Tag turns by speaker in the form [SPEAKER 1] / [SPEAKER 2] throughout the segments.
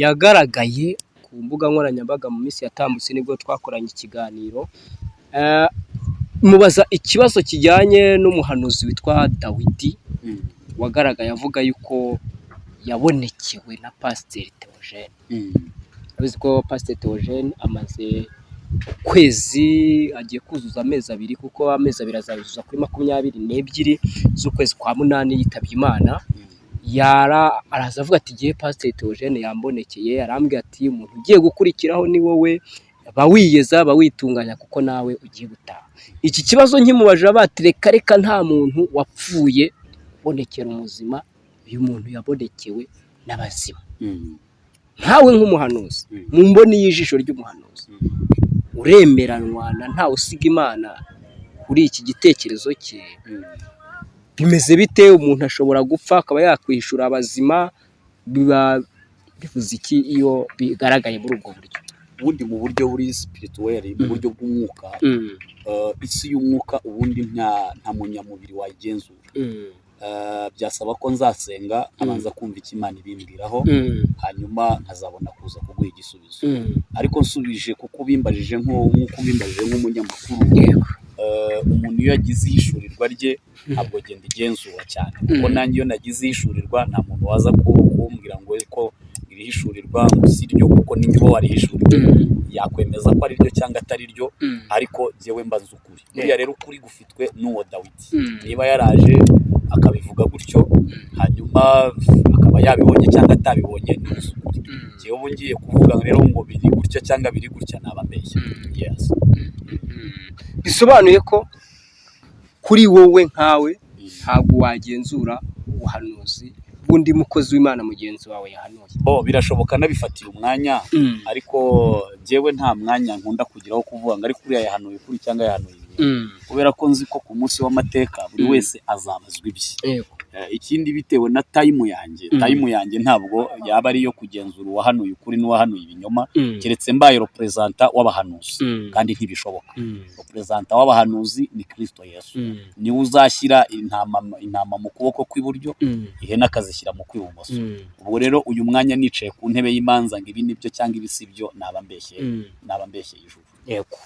[SPEAKER 1] Yagaragaye ku mbuga nkoranyambaga mu minsi yatambutse, nibwo twakoranye ikiganiro, mubaza ikibazo kijyanye n'umuhanuzi witwa Dawidi wagaragaye avuga yuko yabonekewe na Pasiteri Theogene. Urabizi ko Pasiteri Theogene amaze ukwezi, agiye kuzuza amezi 2, kuko amezi 2 azazuza kuri 22 z'ukwezi kwa munani yitabye Imana. Yara araza avuga ati: "Igihe Pasiteri Theogene yambonekeye, arambwira ati umuntu ugiye gukurikiraho ni wowe, ba wiyeza, ba witunganya, kuko nawe ugiye gutaha." Iki kibazo nkimubajije bati: "Reka reka, nta muntu wapfuye ubonekera umuzima, uyu muntu yabonekewe n'abazima." Nkawe nk'umuhanuzi, mu mboni y'ijisho ry'umuhanuzi, uremeranwa na ntawe usiga Imana kuri iki gitekerezo cye? Bimeze bite? Umuntu ashobora gupfa akaba yakwishura abazima? Biba bivuze iki iyo bigaragaye muri ubwo buryo?
[SPEAKER 2] Ubundi mu buryo buri spirituel, mu buryo bw'umwuka, isi y'umwuka, ubundi nta munyamubiri wayigenzura. Byasaba ko nzasenga, nkabanza kumva icyo Imana ibimbwiraho, hanyuma nkazabona kuza kuguha igisubizo. Ariko nsubije kuko ubimbajije, nk'uko ubimbajije nk'umunyamakuru, umuntu iyo yagize ihishurirwa rye, ntabwo genda igenzura cyane, kuko nanjye iyo nagize ihishurirwa, nta muntu waza kumbwira ngo ko iri hishurirwa ngo si ryo, kuko ninjye uba warihishuriwe yakwemeza ko ari ryo cyangwa atari ryo. Ariko jyewe mbaza ukuri. Buriya rero ukuri gufitwe n'uwo Dawidi. Niba yaraje akabivuga gutyo, hanyuma akaba yabibonye cyangwa atabibonye, ni uzi ukuri. Jyewe ubu ngiye kuvuga rero ngo biri gutya cyangwa biri gutya, naba mbeshya. Yes.
[SPEAKER 1] Bisobanuye ko kuri wowe nkawe ntabwo wagenzura ubuhanuzi bw'undi mukozi w'Imana mugenzi wawe yahanuye?
[SPEAKER 2] Bo birashoboka nabifatiye umwanya, ariko jyewe nta mwanya nkunda kugira wo kuvuga ngo ariko uriya yahanuye ukuri cyangwa yahanuye ibinyoma, kubera ko nzi ko ku munsi w'amateka buri wese azabazwa ibye. Ikindi, bitewe na time yanjye, time yanjye ntabwo yaba ari iyo kugenzura uwahanuye ukuri n'uwahanuye ibinyoma, keretse mbaye représentant w'abahanuzi, kandi ntibishoboka. Représentant w'abahanuzi ni Kristo Yesu. Niwe uzashyira intama mu kuboko kw'iburyo, ihene akazishyira mu kw'ibumoso. Ubwo rero uyu mwanya nicaye ku ntebe y'imanza ngo ibi nibyo cyangwa ibi si byo, naba mbeshye, naba mbeshye ijuru.
[SPEAKER 1] Yego.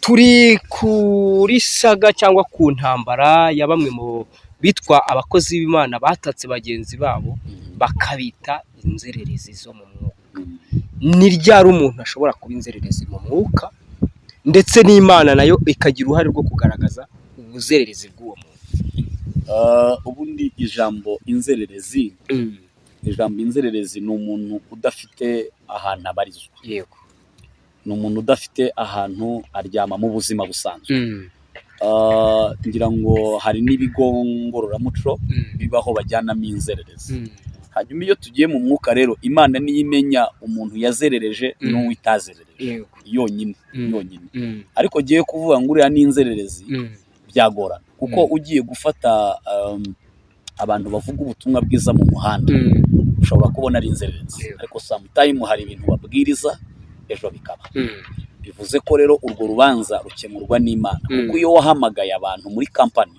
[SPEAKER 1] Turi kuri saga cyangwa ku ntambara ya bamwe mu bitwa abakozi b'Imana batatse bagenzi babo, bakabita inzererezi zo mu mwuka. Ni ryari umuntu ashobora kuba inzererezi mu mwuka, ndetse n'Imana nayo ikagira uruhare rwo kugaragaza ubuzererezi bw'uwo muntu?
[SPEAKER 2] Ubundi ijambo inzererezi ni umuntu udafite ahantu abarizwa, ni umuntu udafite ahantu aryama mu buzima busanzwe. Ngira ngo hari n'ibigo ngororamuco bibaho bajyanamo inzererezi. Hanyuma iyo tugiye mu mwuka rero, Imana niyo imenya umuntu yazerereje n'uwo itazerereje, yonyine, yonyine. Ariko ngiye kuvuga ngo uriya ni inzererezi, byagorana, kuko ugiye gufata abantu bavuga ubutumwa bwiza mu muhanda, ushobora kubona ari inzererezi, ariko sometime hari ibintu babwiriza ejo bikaba. Bivuze ko rero urwo rubanza rukemurwa n'Imana, kuko iyo wahamagaye abantu muri kampani,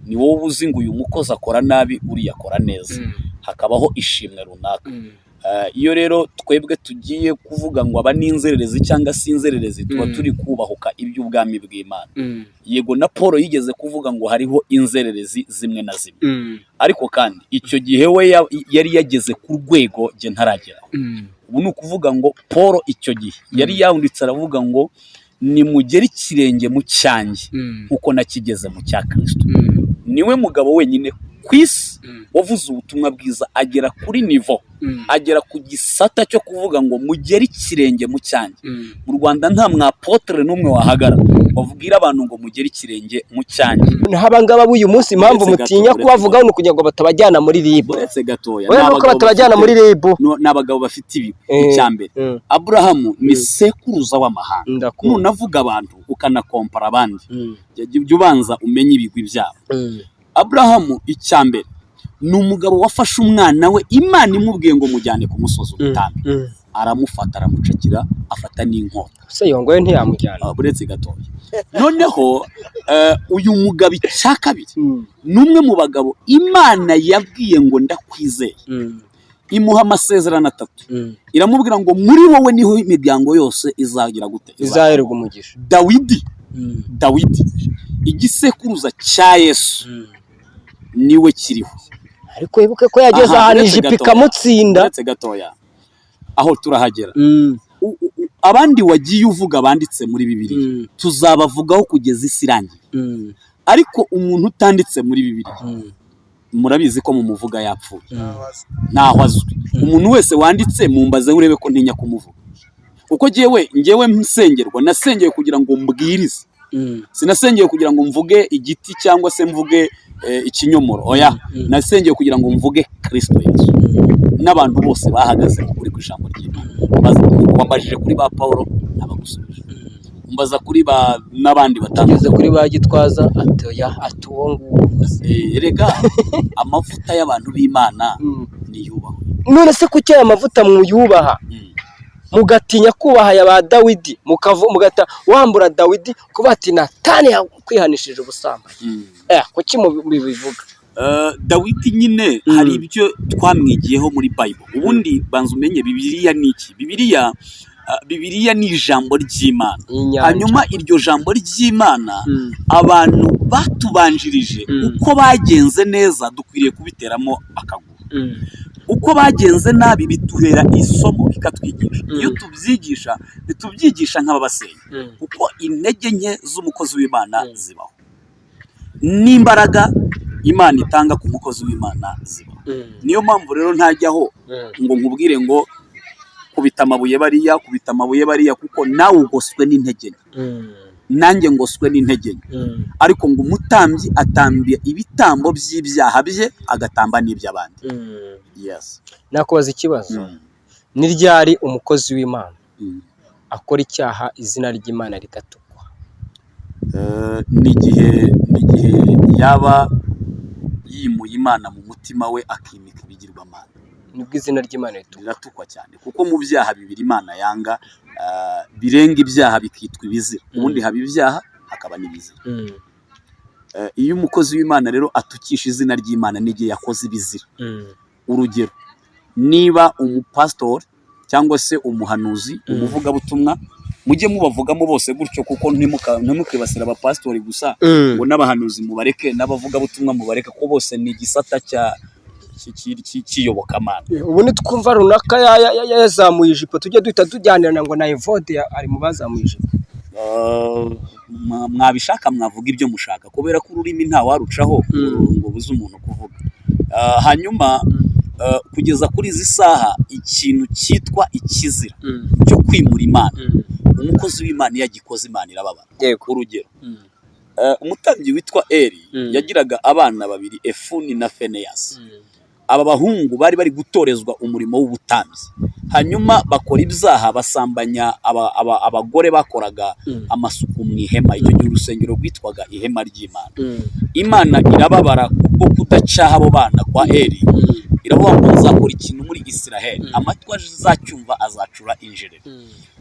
[SPEAKER 2] ni wowe uzi ngo uyu mukozi akora nabi, uriya akora neza, hakabaho ishimwe runaka. Iyo rero twebwe tugiye kuvuga ngo aba ni inzererezi cyangwa si inzererezi, tuba turi kubahuka iby'ubwami bw'Imana. Yego, na Paul yigeze kuvuga ngo hariho inzererezi zimwe na zimwe, ariko kandi icyo gihe we yari yageze ku rwego jye ntarageraho. Ubu ni ukuvuga ngo Paul icyo gihe yari yanditse aravuga ngo: "Nimugere ikirenge mu cyanjye nk'uko nakigeze mu cya Kirisito." Niwe mugabo wenyine ku isi wavuze ubutumwa bwiza agera kuri niveau, agera ku gisata cyo kuvuga ngo: "Mugere ikirenge mu cyanjye." Mu Rwanda nta mwapôtre n'umwe wahagarara bavugira abantu ngo: "Mugere ikirenge mu cyanjye."
[SPEAKER 1] Naho abangaba b'uyu munsi, impamvu
[SPEAKER 2] Uretse gato,
[SPEAKER 1] mutinya
[SPEAKER 2] uretse
[SPEAKER 1] kubavugaho ni ukugira ngo batabajyana muri RIB.
[SPEAKER 2] Uretse gatoya.
[SPEAKER 1] Oya,
[SPEAKER 2] Ni
[SPEAKER 1] nuko
[SPEAKER 2] abagabo
[SPEAKER 1] batabajyana muri RIB.
[SPEAKER 2] No, ni abagabo bafite ibigwi. Icya mbere, Aburahamu ni sekuruza w'amahanga.
[SPEAKER 1] Ndakumva.
[SPEAKER 2] Nunavuga abantu ukanakompara abandi, jya ubanza umenye ibigwi byabo. Aburahamu, icya mbere, ni umugabo wafashe umwana we, Imana imubwiye ngo mujyane ku musozi umutambi, aramufata, aramucakira, afata n'inkota.
[SPEAKER 1] Se yongoye ntiyamujyana?
[SPEAKER 2] Ah, buretse gatoya. Noneho uyu mugabo, icya kabiri, ni umwe mu bagabo Imana yabwiye ngo: "Ndakwizeye." Imuha amasezerano atatu, iramubwira ngo muri wowe niho imiryango yose izagira gute?
[SPEAKER 1] Izaherwa umugisha.
[SPEAKER 2] Dawidi igisekuruza cya Yesu niwe kiriho.
[SPEAKER 1] Ariko wibuke ko yageze
[SPEAKER 2] Aha,
[SPEAKER 1] ahantu
[SPEAKER 2] uretse
[SPEAKER 1] ijipo
[SPEAKER 2] gatoya.
[SPEAKER 1] ikamutsinda.
[SPEAKER 2] Uretse gatoya, aho turahagera. Abandi wagiye uvuga banditse muri Bibiliya, tuzabavugaho kugeza isi irangiye. Ariko umuntu utanditse muri Bibiliya, murabizi ko mumuvuga yapfuye, ntaho azwi. Umuntu wese wanditse mumbazeho urebe ko ntinya kumuvuga, kuko njyewe nsengerwa, nasengeye kugira ngo mbwirize, sinasengeye kugira ngo mvuge igiti cyangwa se mvuge ikinyomoro, oya. Nasengeye kugira ngo mvuge Kristo Yesu n'abantu bose bahagaze mu kuri kw'ijambo ry'Imana. Wambajije kuri ba Paulo, nabagusubije. Mbaza kuri ba n'abandi
[SPEAKER 1] Tugeze
[SPEAKER 2] batandukanye.
[SPEAKER 1] kuri ba Gitwaza, ati oya, ati uwo nguwo uvuze.
[SPEAKER 2] Erega amavuta y'abantu b'Imana niyubahwe.
[SPEAKER 1] None se kuki aya mavuta muyubaha, mugatinya kubaha aya ba Dawidi, mugata wambura Dawidi kuba ati Natani yakwihanishije ubusambanyi? Kuki mubivuga?
[SPEAKER 2] Dawidi nyine hari ibyo twamwigiyeho muri Bible. Ubundi banza umenye Bibiliya ni iki. Bibiliya ni ijambo ry'Imana.
[SPEAKER 1] Inyanja.
[SPEAKER 2] Hanyuma iryo jambo ry'Imana, abantu batubanjirije, uko bagenze neza dukwiriye kubiteramo akaguru, uko bagenze nabi bituhera isomo, bikatwigisha. Iyo tubyigisha, ntitubyigisha nk'ababasenya, kuko intege nke z'umukozi w'Imana zibaho, n'imbaraga Imana itanga ku mukozi w'Imana zibaho. Niyo mpamvu rero ntajyaho ngo nkubwire ngo kubita amabuye bariya, kubita amabuye bariya, kuko nawe ugoswe n'intege nke, nanjye ngoswe n'intege nke. Ariko ngo umutambyi atambye ibitambo by'ibyaha bye, agatamba n'iby'abandi. Yes.
[SPEAKER 1] Nakubaza ikibazo? Ni ryari umukozi w'Imana akora icyaha izina ry'Imana rigatukwa?
[SPEAKER 2] N'igihe yaba yimuye Imana mu mutima we, akimika ibigirwamana.
[SPEAKER 1] Nibwo izina ry'Imana ritukwa.
[SPEAKER 2] Riratukwa cyane, kuko mu byaha bibiri Imana yanga, birenga ibyaha bikitwa ibizira. Ubundi haba ibyaha, hakaba n'ibizira. Iyo umukozi w'Imana rero atukisha izina ry'Imana, n'igihe yakoze ibizira. Urugero, niba umupasitori cyangwa se umuhanuzi, umuvugabutumwa, mujye mubavugamo bose gutyo, kuko ntimukibasire abapasitori gusa, ngo n'abahanuzi mubareke, n'abavugabutumwa mubareke, kuko bose ni igisata cy'iyobokamana.
[SPEAKER 1] Ubu nitwumva runaka yazamuye ijipo, tujye duhita tujyanirana ngo na Evode ari mu bazamuye ijipo?
[SPEAKER 2] Mwabishaka mwavuga ibyo mushaka, kubera ko ururimi ntawarucaho ngo buze umuntu kuvuga. Hanyuma kugeza kuri izi saha, ikintu cyitwa ikizira cyo kwimura Imana, umukozi w'Imana iyo agikoze, Imana irababara. Urugero, umutambyi witwa Eri yagiraga abana babiri, Efuni na Feneyasi. Aba bahungu bari bari gutorezwa umurimo w'ubutambyi, hanyuma bakora ibyaha, basambanya abagore bakoraga amasuku mu ihema. Icyo gihe urusengero rwitwaga ihema ry'Imana. Imana irababara kubwo kudacaha abo bana kwa Eri. Iravuga ngo nzakora ikintu muri Isiraheli, amatwi azacyumva azacura injereri.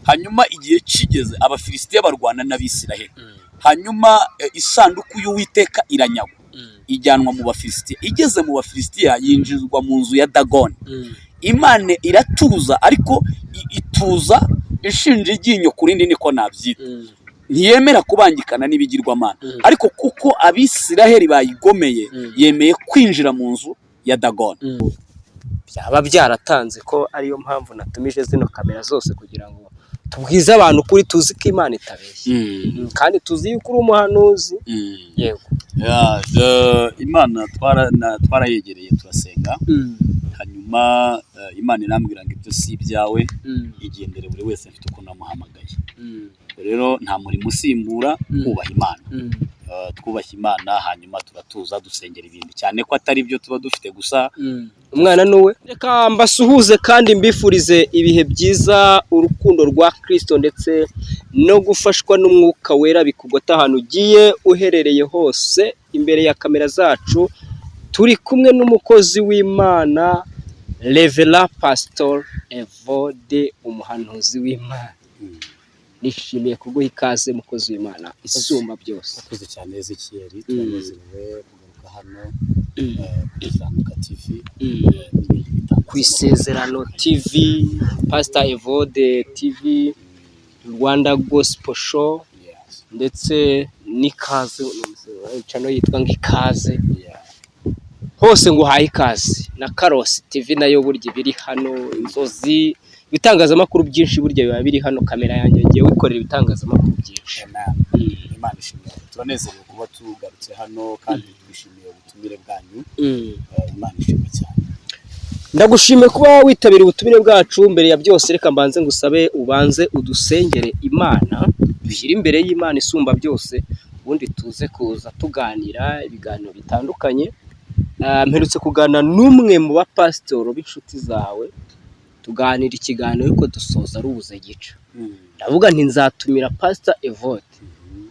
[SPEAKER 2] Hanyuma igihe kigeze, Abafilisitiya barwana n'Abisiraheli. Hanyuma isanduku y'Uwiteka iranyagwa, ijyanwa mu Bafilisitiya. Igeze mu Bafilisitiya, yinjizwa mu nzu ya Dagoni. Imana iratuza, ariko ituza ishinja iryinyo ku rindi, niko nabyita. Ntiyemera kubangikana n'ibigirwamana, ariko kuko Abisiraheli bayigomeye, yemeye kwinjira mu nzu ya Dagoni.
[SPEAKER 1] Byaba byaratanze ko ariyo mpamvu natumije zino kamera zose, kugira ngo tubwize abantu ukuri. Tuzi ko Imana itabeshya, kandi tuzi yuko uri umuhanuzi. Yego.
[SPEAKER 2] Yeah, Imana twarayegereye, turasenga. Hanyuma Imana irambwira ngo ibyo si ibyawe, igendere, buri wese mfite uko namuhamagaye. Rero nta murimo usimbura kubaha Imana. Twubashye Imana, hanyuma turatuza, dusengera ibindi, cyane ko atari byo tuba dufite gusa.
[SPEAKER 1] Umwana ni uwe. Reka mbasuhuze kandi mbifurize ibihe byiza, urukundo rwa Kristo ndetse no gufashwa n'Umwuka Wera bikugota ahantu ugiye uherereye hose. Imbere ya kamera zacu turi kumwe n'umukozi w'Imana, Reverend Pastor Evode, umuhanuzi w'Imana. Nishimiye kuguha ikaze, mukozi w'Imana isumba byose.
[SPEAKER 2] Urakoze cyane, Ezekiyeli. Turanezerewe kugaruka hano kuri Zamuka TV n'ibindi bitandukanye.
[SPEAKER 1] Ku Isezerano TV, Pastor Evode TV, Rwanda Gospel Show, ndetse n'Ikaze channel yitwa ngo Ikaze. Hose nguhaye ikaze, na Karosi TV nayo burya biri hano, Inzozi, ibitangazamakuru byinshi burya biba biri hano. Kamera yanjye ngiye wikorera ibitangazamakuru byinshi.
[SPEAKER 2] Imana ishimwe, turanezerewe kuba tugarutse hano kandi twishimiye ubutumire bwanyu. Imana ishimwe cyane.
[SPEAKER 1] Ndagushimiye kuba witabira ubutumire bwacu. Mbere ya byose reka mbanze ngusabe ubanze udusengere Imana, dushyire imbere y'Imana isumba byose, ubundi tuze kuza tuganira ibiganiro bitandukanye. Mperutse kuganira n'umwe mu bapasitoro b'inshuti zawe, tuganira ikiganiro ariko dusoza rubuze gica. Ndavuga nti nzatumira Pastor Evode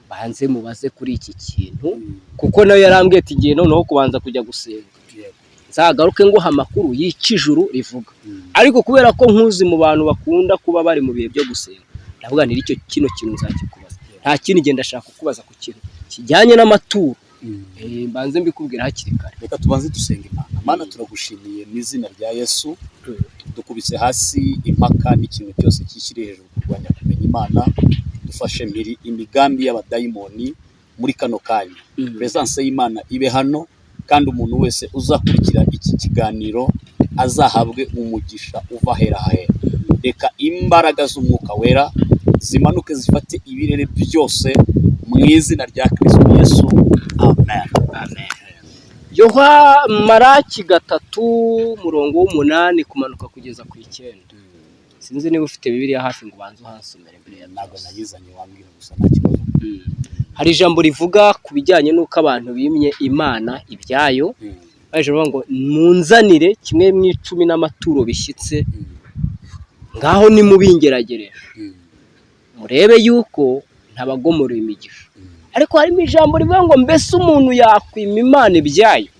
[SPEAKER 1] banze mubaze kuri iki kintu, kuko nawe yarambwiye ati ngiye noneho kubanza kujya gusenga, nzagaruke nguha amakuru y'ikijuru rivuga. Ariko kubera ko nkuzi mu bantu bakunda kuba bari mu bihe byo gusenga, ndavuga nti icyo kino kintu nzakikubaza. Nta kindi, ngenda ndashaka kukubaza ku kintu kijyanye n'amaturo. Mbanze mbikubwira hakiri kare.
[SPEAKER 2] Reka tubanze dusenga Imana. Mana, turagushimiye mu izina rya Yesu. Dukubise hasi impaka n'ikintu cyose cyishyiriye hejuru kurwanya kumenya Imana. Dufashe mpiri imigambi y'abadayimoni muri kano kanya. Presence y'Imana ibe hano, kandi umuntu wese uzakurikira iki kiganiro azahabwe umugisha uva ahera hahera. Reka imbaraga z'Umwuka Wera zimanuke zifate ibirere byose mu izina rya Kristo Yesu, amen.
[SPEAKER 1] Amen. Yoha Maraki 3:8 kumanuka kugeza ku 9. Sinzi niba ufite Bibiliya hafi ngo ubanze uhansomere mbere ya
[SPEAKER 2] Ntabwo
[SPEAKER 1] byose.
[SPEAKER 2] nayizanye, wambwira gusa, nta kibazo.
[SPEAKER 1] Hari ijambo rivuga ku bijyanye n'uko abantu bimye Imana ibyayo, baje bavuga ngo munzanire 1/10 n'amaturo bishyitse, ngaho nimubingeragereje murebe yuko ntabagomorera imigisha. Ariko harimo ijambo rivuga ngo mbese umuntu yakwima Imana ibyayo?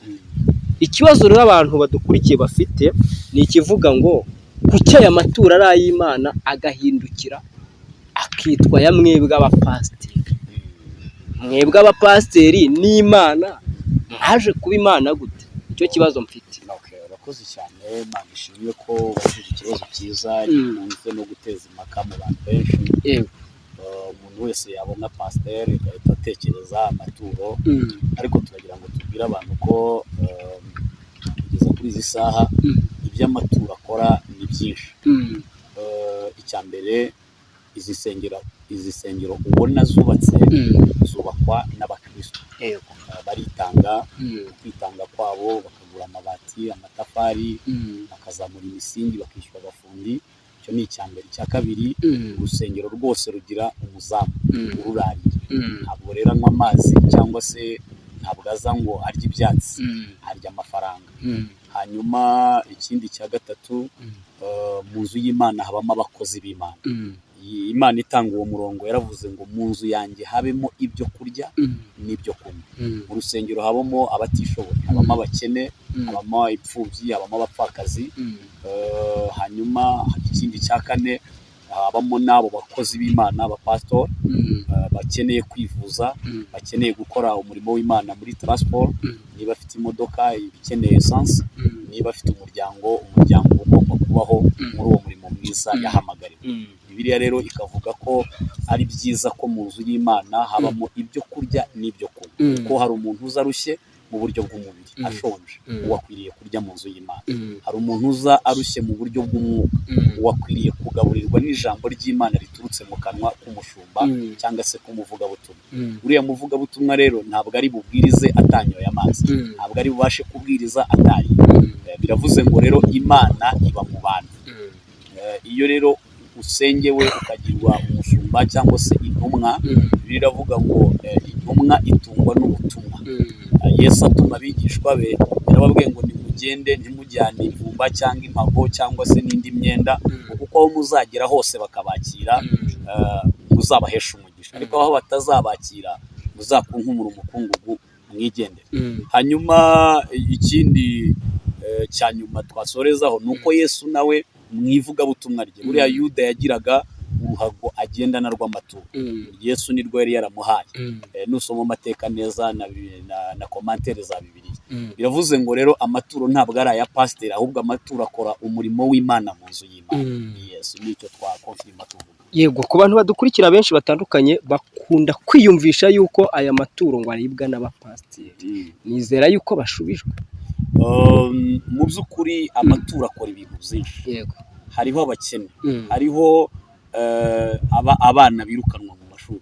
[SPEAKER 1] Ikibazo rero abantu badukurikiye bafite ni ikivuga ngo kuki aya maturo ari ay'Imana agahindukira akitwa ya mwebwe abapasiteri? Mwebwe abapasiteri n'Imana mwaje kuba Imana gute? Nicyo kibazo mfite.
[SPEAKER 2] Okay, urakoze cyane. Imana ishimwe ko wabajije ikibazo cyiza gikunze no guteza impaka mu bantu benshi. Umuntu wese yabona pasiteri agahita atekereza amaturo, ariko turagira ngo tubwire abantu ko kugeza kuri izi saha ibyo amaturo akora ni byinshi. Icya mbere, izi nsengero ubona zubatse zubakwa n'abakristo. Baritanga, kwitanga kwabo bakagura amabati, amatafari, bakazamura imisingi, bakishyura abafundi. Icyo ni icya mbere. Icya kabiri, urusengero rwose rugira umuzamu ururariye. Ntabwo rero anywa amazi cyangwa se ntabwo aza ngo arye ibyatsi, arya amafaranga. Hanyuma ikindi cya gatatu, mu nzu y'Imana habamo abakozi b'Imana. Iyi Imana itanga uwo murongo yaravuze ngo mu nzu yanjye habemo ibyo kurya n'ibyo kunywa. Mu rusengero habamo abatishoboye, habamo abakene, habamo imfubyi, habamo abapfakazi. Hanyuma ikindi cya kane, habamo n'abo bakozi b'Imana, abapasitori bakeneye kwivuza, bakeneye gukora umurimo w'Imana muri transport, niba afite imodoka iba ikeneye essence, niba afite umuryango, umuryango uba ugomba kubaho muri uwo murimo mwiza yahamagariwe. Bibiliya rero ikavuga ko ari byiza ko mu nzu y'Imana habamo ibyo kurya n'ibyo kunywa, kuko hari umuntu uza arushye mu buryo bw'umubiri, ashonje, uwo akwiriye kurya mu nzu y'Imana. Hari umuntu uza arushye mu buryo bw'umwuka, uwo akwiriye kugaburirwa n'ijambo ry'Imana riturutse mu kanwa k'umushumba cyangwa se k'umuvugabutumwa. Uriya muvugabutumwa rero ntabwo ari bubwirize atanyoye amazi, ntabwo ari bubashe kubwiriza atariye. Biravuze ngo rero Imana iba mu bantu. Iyo rero usengewe ukagirwa umushumba cyangwa se intumwa, Bibiliya iravuga ngo intumwa itungwa n'ubutumwa. Yesu atuma abigishwa be, yarababwiye ngo nimugende ntimujyane ivumba cyangwa impago cyangwa se n'indi myenda, kuko aho muzagera hose bakabakira, muzabahesha umugisha, ariko aho batazabakira muzakunkumura umukungugu mwigendere. Hanyuma ikindi cya nyuma twasorezaho ni uko Yesu nawe mu ivugabutumwa rye, buriya Yuda yagiraga uruhago agendana rw'amaturo, Yesu nirwo yari yaramuhaye. Nusoma amateka neza na commentaires za Bibiliya. Biravuze ngo rero amaturo ntabwo ari aya pasiteri, ahubwo amaturo akora umurimo w'Imana mu nzu y'Imana. Yes, nicyo twakonfirima tuvuga.
[SPEAKER 1] Yego, ku bantu badukurikira benshi batandukanye bakunda kwiyumvisha yuko aya maturo ngo aribwa n'abapasiteri, nizera yuko bashubijwe.
[SPEAKER 2] Mu by'ukuri amaturo akora ibintu byinshi.
[SPEAKER 1] Yego.
[SPEAKER 2] Hariho abakene, hariho abana birukanwa mu mashuri,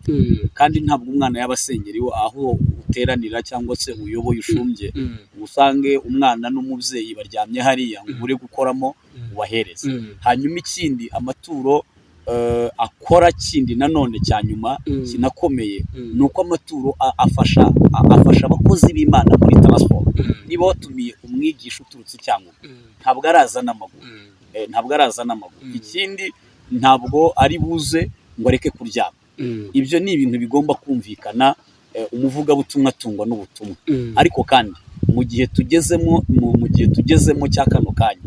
[SPEAKER 2] kandi ntabwo umwana y'abasengeri aho uteranira cyangwa se uyoboye ushumbye usange umwana n'umubyeyi baryamye hariya ngo ure gukoramo ubahereze. Hanyuma ikindi amaturo akora kindi nanone cya nyuma kinakomeye ni uko amaturo afasha abakozi b'Imana muri transport. Niba watumiye umwigisha uturutse Cyangugu, ntabwo araza n'amaguru, ntabwo araza n'amaguru. Ikindi ntabwo ari buze ngo areke kuryama. Ibyo ni ibintu bigomba kumvikana. Umuvugabutumwa atungwa n'ubutumwa, ariko kandi mu gihe tugezemo mu gihe tugezemo cya kano kanya,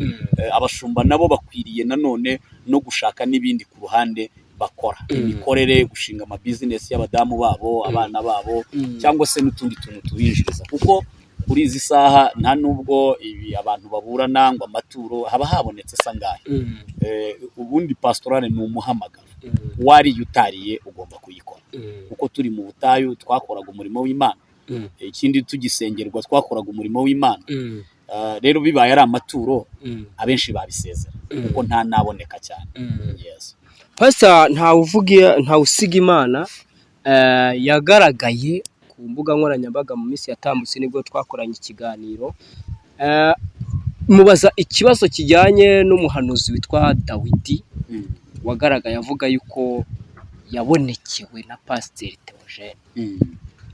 [SPEAKER 2] abashumba nabo bakwiriye nanone no gushaka n'ibindi ku ruhande bakora, imikorere, gushinga amabizinesi y'abadamu babo, abana babo, cyangwa se n'utundi tuntu tubinjiriza, kuko kuri izi saha nta nubwo ibi abantu baburana ngo amaturo haba habonetse sangahe. Ubundi pastorale ni umuhamagaro, wariye utariye ugomba kuyikora, kuko turi mu butayu twakoraga umurimo w'Imana. Ikindi tugisengerwa twakoraga umurimo w'Imana. Rero bibaye ari amaturo abenshi babisezera, kuko nta naboneka cyane. Yes.
[SPEAKER 1] Pastor Ntawusiga Imana yagaragaye ku mbuga nkoranyambaga mu minsi yatambutse, nibwo twakoranye ikiganiro, mubaza ikibazo kijyanye n'umuhanuzi witwa Dawidi wagaragaye avuga yuko yabonekewe na Pasiteri Theogene.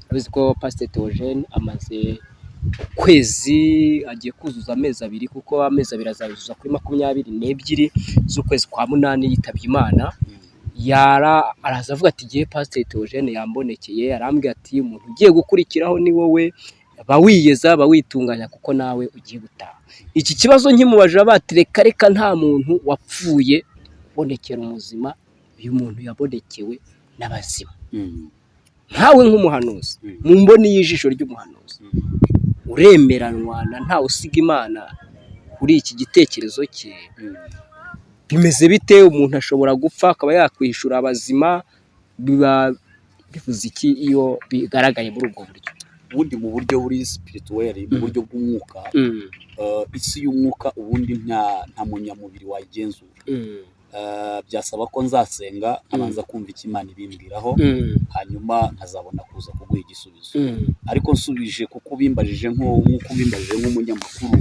[SPEAKER 1] Urabizi ko Pasiteri Theogene amaze ukwezi, agiye kuzuza amezi 2, kuko amezi 2 azazuza kuri 22 z'ukwezi kwa 8 yitabye Imana. Araza avuga ati gihe Pasiteri Theogene yambonekeye, arambwira ati umuntu ugiye gukurikiraho ni wowe, bawiyeza bawitunganya kuko nawe ugiye gutaha. Iki kibazo nkimubajije bati reka reka, nta muntu wapfuye ubonekera umuzima, uyu muntu yabonekewe n'abazima. Nkawe nk'umuhanuzi, mu mboni y'ijisho ry'umuhanuzi, uremeranwa na Ntawusiga Imana kuri iki gitekerezo cye? Bimeze bite? Umuntu ashobora gupfa akaba yakwishura abazima, biba bivuze iki iyo bigaragaye muri ubwo buryo?
[SPEAKER 2] Ubundi mu buryo buri spirituel, mu buryo bw'umwuka, isi y'umwuka ubundi nta munyamubiri wayigenzura. Byasaba ko nzasenga nkabanza kumva icyo Imana ibimbwiraho, hanyuma nkazabona kuza kuguha igisubizo. Ariko nsubije kuko ubimbajije nk'uko ubimbajije nk'umunyamakuru,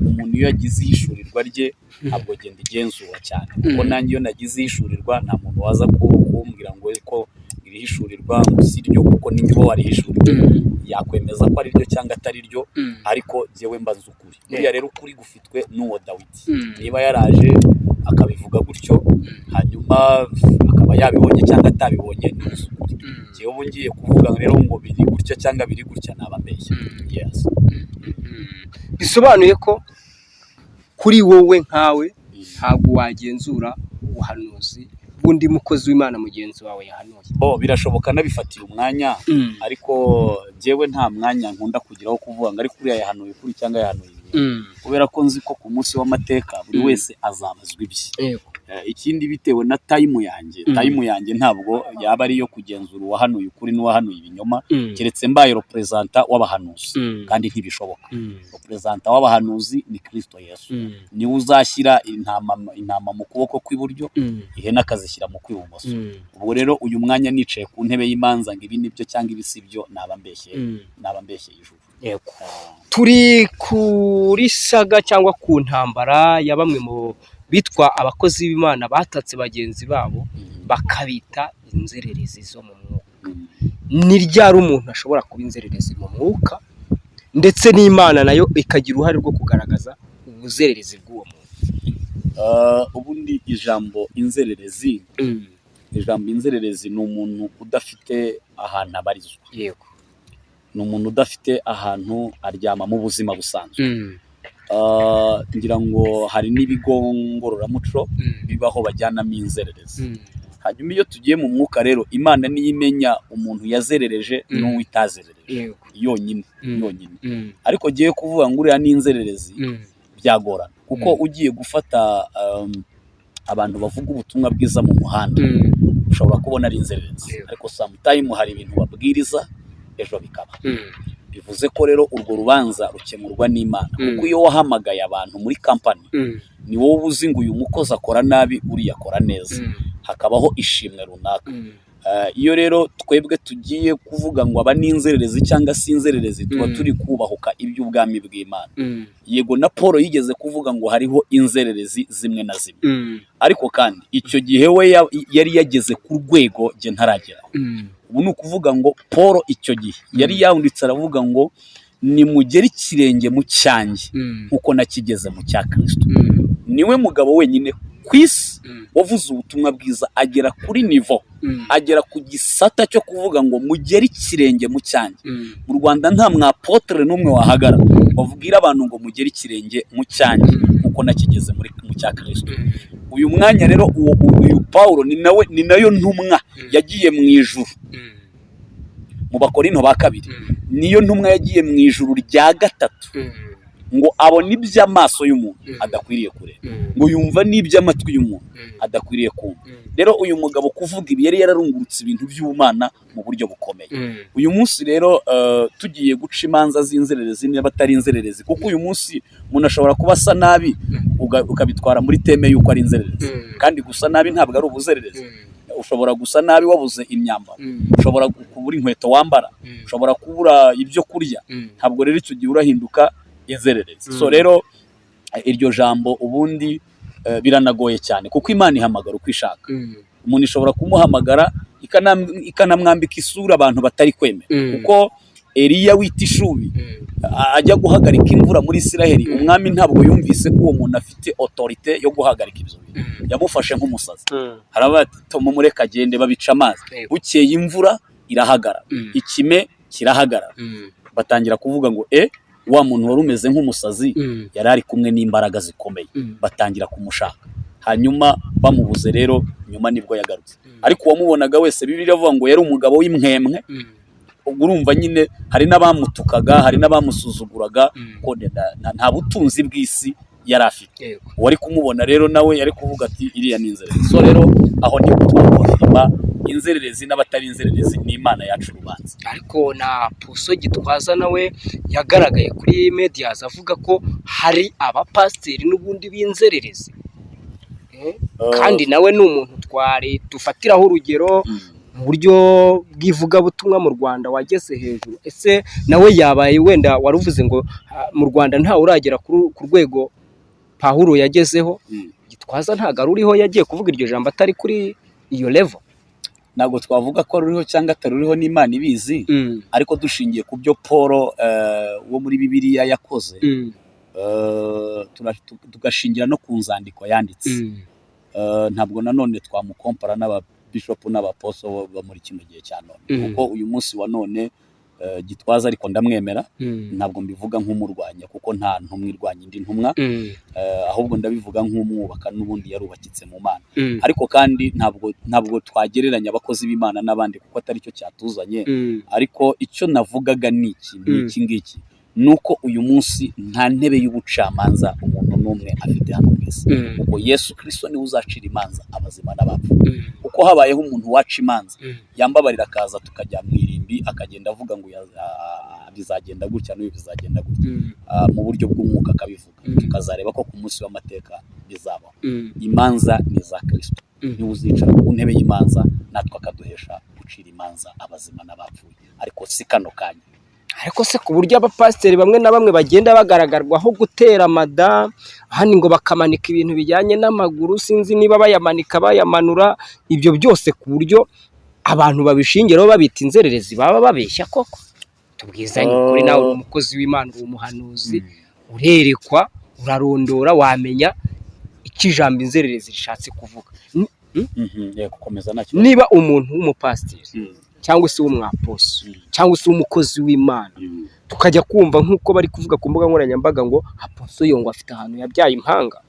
[SPEAKER 2] umuntu iyo yagize ihishurirwa rye ntabwo genda igenzura cyane, kuko nanjye iyo nagize ihishurirwa nta muntu waza kumbwira ngo ko irihishurirwa ngo si ryo, kuko ninjye uba warihishuriwe yakwemeza ko ari ryo cyangwa atari ryo, ariko jyewe mbaza ukuri. Buriya rero ukuri gufitwe n'uwo Dawidi, niba yaraje akabivuga gutyo hanyuma akaba yabibonye cyangwa atabibonye, ni ukuri. Jyewe ubu ngiye kuvuga rero ngo biri gutya cyangwa biri gutya naba mbeshya. Yes.
[SPEAKER 1] Bisobanuye ko kuri wowe nkawe ntabwo wagenzura ubuhanuzi bw'undi mukozi w'Imana mugenzi wawe yahanuye.
[SPEAKER 2] Bo birashoboka nabifatira umwanya, ariko jyewe nta mwanya nkunda kugiraho kuvuga ngo ariko uriya yahanuye kuri cyangwa yahanuye ibi, kubera ko nzi ko ku munsi w'amateka buri wese azabazwa ibye. Ikindi bitewe na time yanjye, time yanjye ntabwo yaba ari iyo kugenzura uwahanuye ukuri n'uwahanuye ibinyoma, keretse mbaye representa w'abahanuzi, kandi ntibishoboka. Representa w'abahanuzi ni Kristo Yesu, niwe uzashyira intama mu kuboko kw'iburyo, ihene akazishyira mu kw'ibumoso. Ubwo rero uyu mwanya nicaye ku ntebe y'imanza ngo ibi nibyo cyangwa ibi si byo, naba mbeshye ijuru.
[SPEAKER 1] Yego. Turi kuri saga cyangwa ku ntambara ya bamwe mu bitwa abakozi b'Imana batatse bagenzi babo bakabita inzererezi zo mu mwuka. Ni ryari umuntu ashobora kuba inzererezi mu mwuka, ndetse n'Imana nayo ikagira uruhare rwo kugaragaza ubuzererezi bw'uwo muntu?
[SPEAKER 2] Ubundi ijambo inzererezi, ijambo inzererezi ni umuntu udafite ahantu abarizwa.
[SPEAKER 1] Yego.
[SPEAKER 2] Ni umuntu udafite ahantu aryama mu buzima busanzwe. Ngira ngo hari n'ibigo ngororamuco bibaho bajyanamo inzererezi. Hanyuma iyo tugiye mu mwuka rero, Imana niyo imenya umuntu yazerereje n'uwo itazerereje yonyine, yonyine. Ariko giye kuvuga ngo uriya ni inzererezi, byagorana, kuko ugiye gufata abantu bavuga ubutumwa bwiza mu muhanda, ushobora kubona ari inzererezi, ariko sometime hari ibintu babwiriza ejo bikaba. Bivuze ko rero urwo rubanza rukemurwa n'Imana, kuko iyo wahamagaye abantu muri kampani, ni wowe uzi ngo uyu mukozi akora nabi, uriya akora neza, hakabaho ishimwe runaka. Iyo rero twebwe tugiye kuvuga ngo aba ni inzererezi cyangwa si inzererezi, tuba turi kubahuka iby'ubwami bw'Imana. Yego, na Paul yigeze kuvuga ngo hariho inzererezi zimwe na zimwe, ariko kandi icyo gihe we yari yageze ku rwego jye ntarageraho. Ubu ni ukuvuga ngo Paul icyo gihe yari yanditse aravuga ngo nimugere ikirenge mu cyanjye nkuko nakigeze mu cya Kristo. Niwe mugabo wenyine ku isi wavuze ubutumwa bwiza agera kuri niveau, agera ku gisata cyo kuvuga ngo mugere ikirenge mu cyanjye. Mu Rwanda nta mwapotre n'umwe wahagarara bavugira abantu ngo mugere ikirenge mu cyanjye nkuko nakigeze muri mu cya Kristo. Uyu mwanya rero uyu Paulo ni nawe, ni nayo ntumwa yagiye mu ijuru. Mu Bakorinto ba kabiri, niyo ntumwa yagiye mu ijuru rya gatatu, ngo abone iby'amaso y'umuntu adakwiriye kureba, ngo yumva n'iby'amatwi y'umuntu adakwiriye kumva. Rero uyu mugabo kuvuga ibi yari yararungurutse ibintu by'ubumana mu buryo bukomeye. Uyu munsi rero tugiye guca imanza z'inzererezi niba atari inzererezi, kuko uyu munsi umuntu ashobora kuba asa nabi ukabitwara muri terme y'uko ari inzererezi, kandi gusa nabi ntabwo ari ubuzererezi. Ushobora gusa nabi wabuze imyambaro, ushobora kubura inkweto wambara, ushobora kubura ibyo kurya, ntabwo rero icyo gihe urahinduka inzererezi. So rero iryo jambo ubundi biranagoye cyane, kuko Imana ihamagara uko ishaka. Umuntu ishobora kumuhamagara ikanamwambika isura abantu batari kwemera, kuko Eliya wita ishubi ajya guhagarika imvura muri Isiraheli, umwami ntabwo yumvise ko uwo muntu afite autorité yo guhagarika ibyo bintu, yamufashe nk'umusazi. Haravuga ati mumureke agende, babica amazi. Bukeye imvura irahagarara, ikime kirahagarara, batangira kuvuga ngo wa muntu wari umeze nk'umusazi yari ari kumwe n'imbaraga zikomeye. Batangira kumushaka, hanyuma bamubuze rero nyuma nibwo yagarutse. Ariko uwamubonaga wese, Bibiliya iravuga ngo yari umugabo w'impwemwe. Ubwo urumva nyine hari n'abamutukaga, hari n'abamusuzuguraga, ko nta butunzi bw'isi yari afite. Uwari kumubona rero nawe yari kuvuga ati iriya ni inzererezi. So rero aho ni twakonfirma inzererezi n'abatari inzererezi, ni Imana yacu urubanza.
[SPEAKER 1] Ariko na Apostle Gitwaza nawe yagaragaye kuri medias avuga ko hari abapasiteri n'ubundi b'inzererezi. Kandi nawe ni umuntu twari dufatiraho urugero mu buryo bw'ivugabutumwa mu Rwanda wageze hejuru. Ese nawe yabaye, wenda waruvuze ngo mu Rwanda ntawe uragera ku rwego Pawulo yagezeho, Gitwaza ntabwo aruriho, yagiye kuvuga iryo jambo atari kuri iyo level?
[SPEAKER 2] Ntabwo twavuga ko ruriho cyangwa ataruriho, n'Imana ibizi, ariko dushingiye ku byo Paul wo muri Bibiliya yakoze, tugashingira no ku nzandiko yanditse, ntabwo nanone twamukompara n'ababishopu n'abaposo bo muri kino gihe cya none, kuko uyu munsi wa none Gitwaza, ariko ndamwemera, ntabwo mbivuga nk'umurwanya, kuko nta ntumwa irwanya indi ntumwa, ahubwo ndabivuga nk'umwubaka, n'ubundi yarubakitse mu Mana. Ariko kandi ntabwo twagereranya abakozi b'Imana n'abandi, kuko atari cyo cyatuzanye. Ariko icyo navugaga ni iki, ni iki ngiki: ni uko uyu munsi nta ntebe y'ubucamanza umuntu n'umwe afite hano ku isi, kuko Yesu Kirisito niwe uzacira imanza abazima n'abapfuye. Kuko habayeho umuntu waca imanza, yambabarira akaza tukajya mu irimbi, akagenda avuga ngo bizagenda gutya n'uyu bizagenda gutya, mu buryo bw'umwuka akabivuga, tukazareba ko ku munsi w'amateka bizabaho. Imanza ni iza Kirisito, niwe uzicara ku ntebe y'imanza, natwe akaduhesha gucira imanza abazima n'abapfuye, ariko si kano kanya.
[SPEAKER 1] Ariko se ku buryo abapasiteri bamwe na bamwe bagenda bagaragarwaho gutera amada ahandi, ngo bakamanika ibintu bijyanye n'amaguru, sinzi niba bayamanika bayamanura, ibyo byose ku buryo abantu babishingiraho babita inzererezi, baba babeshya koko? Tubwizanye ukuri, nawe uri umukozi w'Imana, uri umuhanuzi, urerekwa, urarondora, wamenya icyo ijambo inzererezi rishatse kuvuga.
[SPEAKER 2] Yego, komeza, nta kibazo.
[SPEAKER 1] Niba umuntu w'umupasiteri cyangwa se w'umwaposo cyangwa se w'umukozi w'Imana, tukajya kumva nk'uko bari kuvuga ku mbuga nkoranyambaga ngo Apostle Yongwe afite ahantu yabyaye impanga.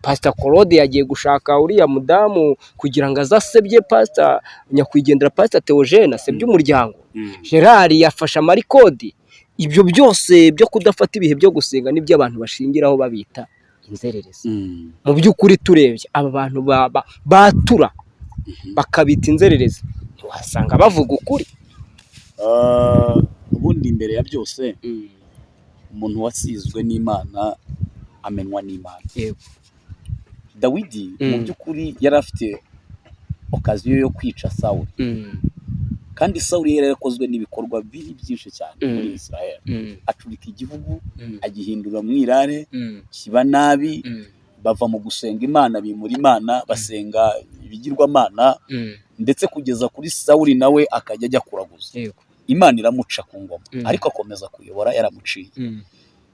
[SPEAKER 1] Pastor Claude yagiye gushaka uriya mudamu kugira ngo aze asebye Pastor nyakwigendera, Pastor Theogene, asebye umuryango. Gerard yafashe amarecord. Ibyo byose byo kudafata ibihe byo gusenga nibyo abantu bashingiraho babita inzererezi. Mu by'ukuri turebye aba bantu batura bakabita inzererezi, ntiwasanga bavuga ukuri?
[SPEAKER 2] Ubundi imbere ya byose, umuntu wasizwe n'Imana amenywa n'Imana. Dawidi mu by'ukuri yari afite occasion yo kwica Sawuli, kandi Sawuli yari yarakozwe n'ibikorwa bibi byinshi cyane muri Israel, acurika igihugu, agihindura mwirare, kiba nabi, bava mu gusenga Imana, bimura Imana, basenga ibigirwamana, ndetse kugeza kuri Sawuli nawe akajya ajya kuraguza. Imana iramuca ku ngoma, ariko akomeza kuyobora yaramuciye.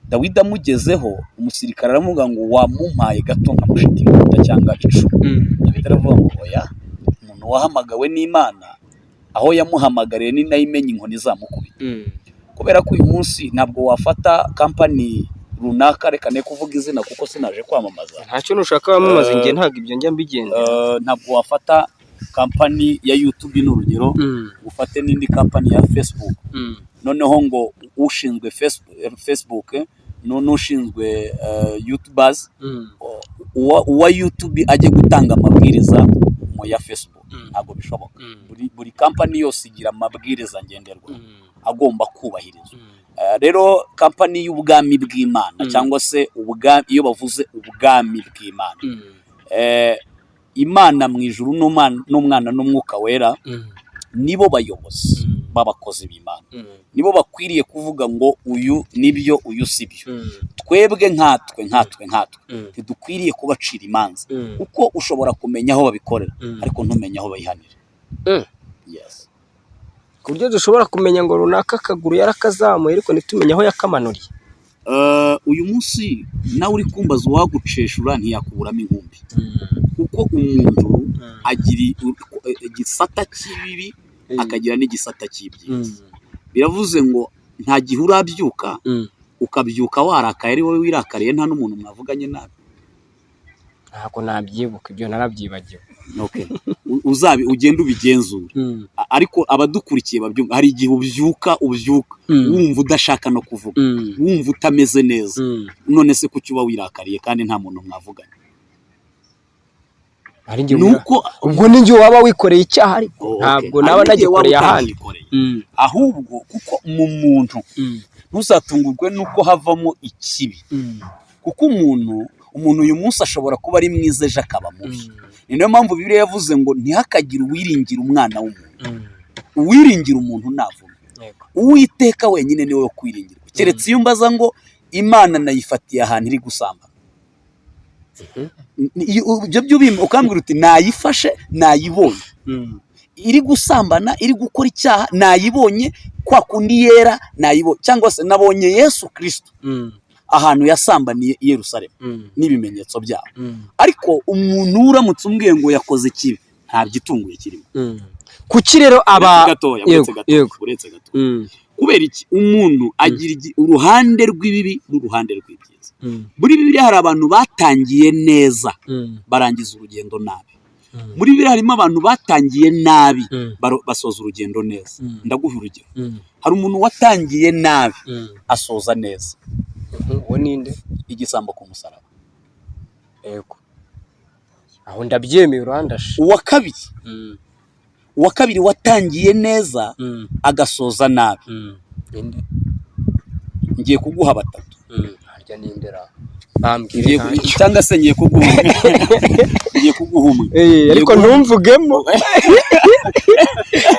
[SPEAKER 2] Dawidi amugezeho, umusirikare aramuvuga ngo: "Wamumpaye gato nkamushita inkota cyangwa icumu?" Dawidi aravuga ngo: "Oya, umuntu wahamagawe n'Imana, aho yamuhamagariye ni nayo imenya inkoni izamukubita." Kubera ko uyu munsi ntabwo wafata company runaka, reka ne kuvuga izina kuko sinaje kwamamaza.
[SPEAKER 1] Ntacyo, nushaka wamamaza, njye ntabwo ibyo njya mbigendera.
[SPEAKER 2] Ntabwo wafata company ya YouTube, ni urugero, ufate n'indi company ya Facebook, noneho ngo ushinzwe Facebook n'ushinzwe YouTubers, uwa YouTube ajye gutanga amabwiriza mu ya Facebook. Ntabwo bishoboka. Buri company yose igira amabwiriza ngenderwaho agomba kubahirizwa. Rero company y'ubwami bw'Imana, cyangwa se ubwami, iyo bavuze ubwami bw'Imana, Imana mu ijuru n'Umwana n'Umwuka Wera nibo bayobozi b'abakozi b'Imana, nibo bakwiriye kuvuga ngo uyu nibyo, uyu si byo. Twebwe nkatwe ntidukwiriye kubacira imanza, kuko ushobora kumenya aho babikorera, ariko ntumenye aho bayihanira. Yes.
[SPEAKER 1] Ku buryo dushobora kumenya ngo runaka akaguru yarakazamuye, ariko ntitumenye aho yakamanuriye.
[SPEAKER 2] Uyu munsi nawe uri kumbaza, uwaguceshura ntiyakuburamo inkumbi, kuko umuntu agira igisata cy'ibibi, akagira n'igisata cy'ibyiza. Biravuze ngo nta gihe urabyuka, ukabyuka warakaye, ari wowe wirakariye, nta n'umuntu mwavuganye nabi?
[SPEAKER 1] Ntabwo nabyibuka, ibyo narabyibagiwe.
[SPEAKER 2] Okay. Uzabi ugende ubigenzure. Ariko abadukurikiye babyumva, hari igihe ubyuka wumva udashaka no kuvuga, wumva utameze neza. None se kuki uba wirakariye kandi nta muntu mwavuganye?
[SPEAKER 1] Ari njye
[SPEAKER 2] Ni uko
[SPEAKER 1] ubwo ni njye waba wikoreye icyaha, ariko
[SPEAKER 2] Oh, okay.
[SPEAKER 1] ntabwo
[SPEAKER 2] Hari
[SPEAKER 1] naba
[SPEAKER 2] n'igihe waba
[SPEAKER 1] nagikoreye ahandi.
[SPEAKER 2] utakikoreye. Ahubwo kuko mu muntu, ntuzatungurwe n'uko havamo ikibi, kuko umuntu uyu munsi ashobora kuba ari mwiza, ejo akaba mubi. Ni nayo mpamvu Bibiliya yavuze ngo ntihakagire uwiringira umwana w'umuntu, uwiringira umuntu navume. Uwiteka wenyine niwe wo kwiringirwa, keretse iyo umbaza ngo Imana nayifatiye ahantu iri gusambana. Ibyo byo ukambwira uti nayifashe, nayibonye iri gusambana, iri gukora icyaha, nayibonye kwa kundi yera, nayibonye, cyangwa se nabonye Yesu Kirisito ahantu yasambaniye i Yerusalemu n'ibimenyetso byabo. Ariko umuntu uramutse umbwiye ngo yakoze ikibi, nta gitunguye kirimo.
[SPEAKER 1] Kuki rero aba
[SPEAKER 2] Uretse gatoya, uretse
[SPEAKER 1] Yego,
[SPEAKER 2] gato,
[SPEAKER 1] yego.
[SPEAKER 2] uretse gato. Kubera iki? Umuntu agira uruhande rw'ibibi n'uruhande rw'ibyiza. Muri Bibiliya hari abantu batangiye neza, barangiza urugendo nabi. Muri Bibiliya harimo abantu batangiye nabi, basoza urugendo neza. Ndaguha urugero: hari umuntu watangiye nabi, asoza neza.
[SPEAKER 1] Uwo ninde?
[SPEAKER 2] Igisambo ku musaraba.
[SPEAKER 1] Yego, aho ndabyemeye, urandashe.
[SPEAKER 2] Uwa kabiri watangiye neza, agasoza nabi.
[SPEAKER 1] Ninde?
[SPEAKER 2] Ngiye kuguha batatu.
[SPEAKER 1] Harya ninde ra? Bambwire.
[SPEAKER 2] Ngiye cyangwa se ngiye kuguha umwe, ngiye kuguha umwe.
[SPEAKER 1] Ariko ntumvugemo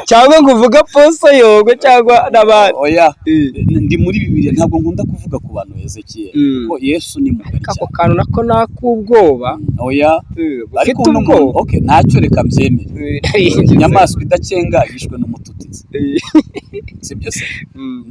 [SPEAKER 1] cyangwa ngo uvuge Apostle Yongwe cyangwa n'abandi.
[SPEAKER 2] Oya, ndi muri Bibiliya, ntabwo nkunda kuvuga ku bantu. Ezekiyeli, kuko Yesu ni mugari
[SPEAKER 1] Ako
[SPEAKER 2] cyane.
[SPEAKER 1] kantu nako ni ak'ubwoba.
[SPEAKER 2] Oya.
[SPEAKER 1] Ufite
[SPEAKER 2] Ariko n'umuntu
[SPEAKER 1] ubwoba.
[SPEAKER 2] Okay, ntacyo, reka mbyemere. Inyamaswa idakenga yishwe n'umututizi, sibyo se?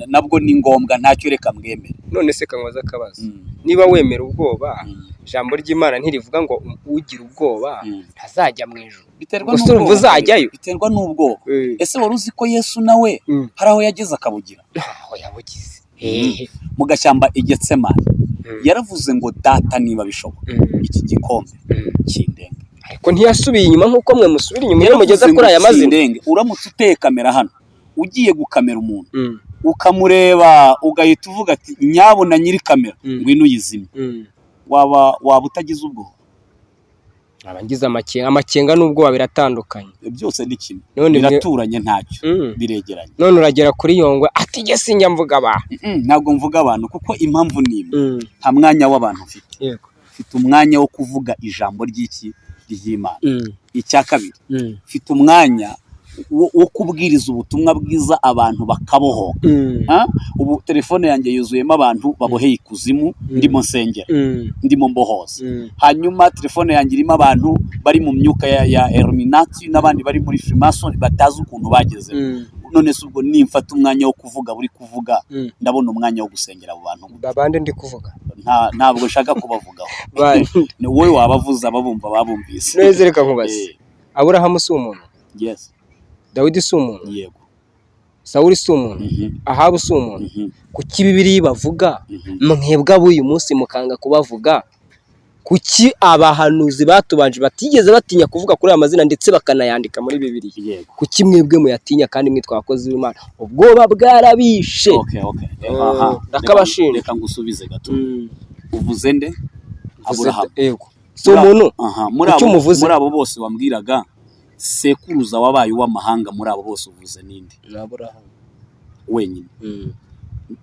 [SPEAKER 2] Nabwo ni ngombwa, ntacyo, reka mwemere.
[SPEAKER 1] None se kanywaza akabazo, niba wemera ubwoba, ijambo ry'Imana ntirivuga ngo ugira ubwoba ntazajya mu ijuru?
[SPEAKER 2] Biterwa
[SPEAKER 1] Gusa urumva
[SPEAKER 2] n'ubwoba.
[SPEAKER 1] uzajyayo?
[SPEAKER 2] Biterwa n'ubwoba. Ese wari uzi ko Yesu nawe hari aho yageze akabugira?
[SPEAKER 1] Ntaho yabugize. Hehe?
[SPEAKER 2] Mu gashyamba i Getsemani. Yaravuze ngo data niba bishoboka iki gikombe kindenge.
[SPEAKER 1] Ariko ntiyasubiye inyuma nk'uko mwe musubira inyuma iyo mugeze
[SPEAKER 2] Yaravuze
[SPEAKER 1] kuri
[SPEAKER 2] ngo
[SPEAKER 1] aya mazina.
[SPEAKER 2] kindenge. Uramutse uteye kamera hano ugiye gukamera umuntu ukamureba ugahita uvuga ati nyabuna nyiri kamera ngwino uyizimye, waba utagize ubwoba?
[SPEAKER 1] Aba ngize amakenga. Amakenga n'ubwoba biratandukanye.
[SPEAKER 2] Byose ni kimwe.
[SPEAKER 1] None
[SPEAKER 2] Biraturanye, ntacyo, biregeranye.
[SPEAKER 1] None uragera kuri Yongwe ati jye sinjya mvuga abantu.
[SPEAKER 2] Ntabwo mvuga abantu kuko impamvu ni imwe, nta mwanya w'abantu mfite. Mfite umwanya wo kuvuga ijambo ry'iki? Ry'Imana. Icya kabiri, mfite umwanya wo kubwiriza ubutumwa bwiza abantu bakabohoka. Ha? Ubu telefone yanjye yuzuyemo abantu baboheye ikuzimu, ndimo nsengera, ndimo mbohoza. Hanyuma telefone yanjye irimo abantu bari mu myuka ya Illuminati n'abandi bari muri Freemason batazi ukuntu bageze. None se ubwo nimfata umwanya wo kuvuga buri kuvuga, ndabona umwanya wo gusengera abo bantu gute?
[SPEAKER 1] Babande ndi kuvuga?
[SPEAKER 2] Ntabwo nshaka kubavugaho. Ni wowe wabavuze, ababumva babumvise.
[SPEAKER 1] Neza, reka nkubaze. Aburahamu si umuntu?
[SPEAKER 2] Yes.
[SPEAKER 1] Dawidi si umuntu?
[SPEAKER 2] Yego.
[SPEAKER 1] Sawuli si umuntu?
[SPEAKER 2] Mhm.
[SPEAKER 1] Ahabu si umuntu?
[SPEAKER 2] Mhm.
[SPEAKER 1] Kuki Bibiliya bavuga, mwebwe ab'uyu munsi mukanga kubavuga? Kuki abahanuzi batubanje batigeze batinya kuvuga kuri aya mazina ndetse bakanayandika muri Bibiliya? Kuki mwebwe muyatinya kandi mwitwa abakozi b'Imana? Ubwoba bwarabishe.
[SPEAKER 2] Okay. Aha.
[SPEAKER 1] Ndakabashinja.
[SPEAKER 2] Reka ngusubize gato. Uvuze nde? Aburahamu?
[SPEAKER 1] Yego, si umuntu?
[SPEAKER 2] Aha, muri
[SPEAKER 1] Kuki
[SPEAKER 2] abo
[SPEAKER 1] umuvuze?
[SPEAKER 2] Muri abo bose wambwiraga, sekuruza wabaye uw'amahanga muri abo bose uvuze ninde?
[SPEAKER 1] Ni Aburahamu.
[SPEAKER 2] Wenyine.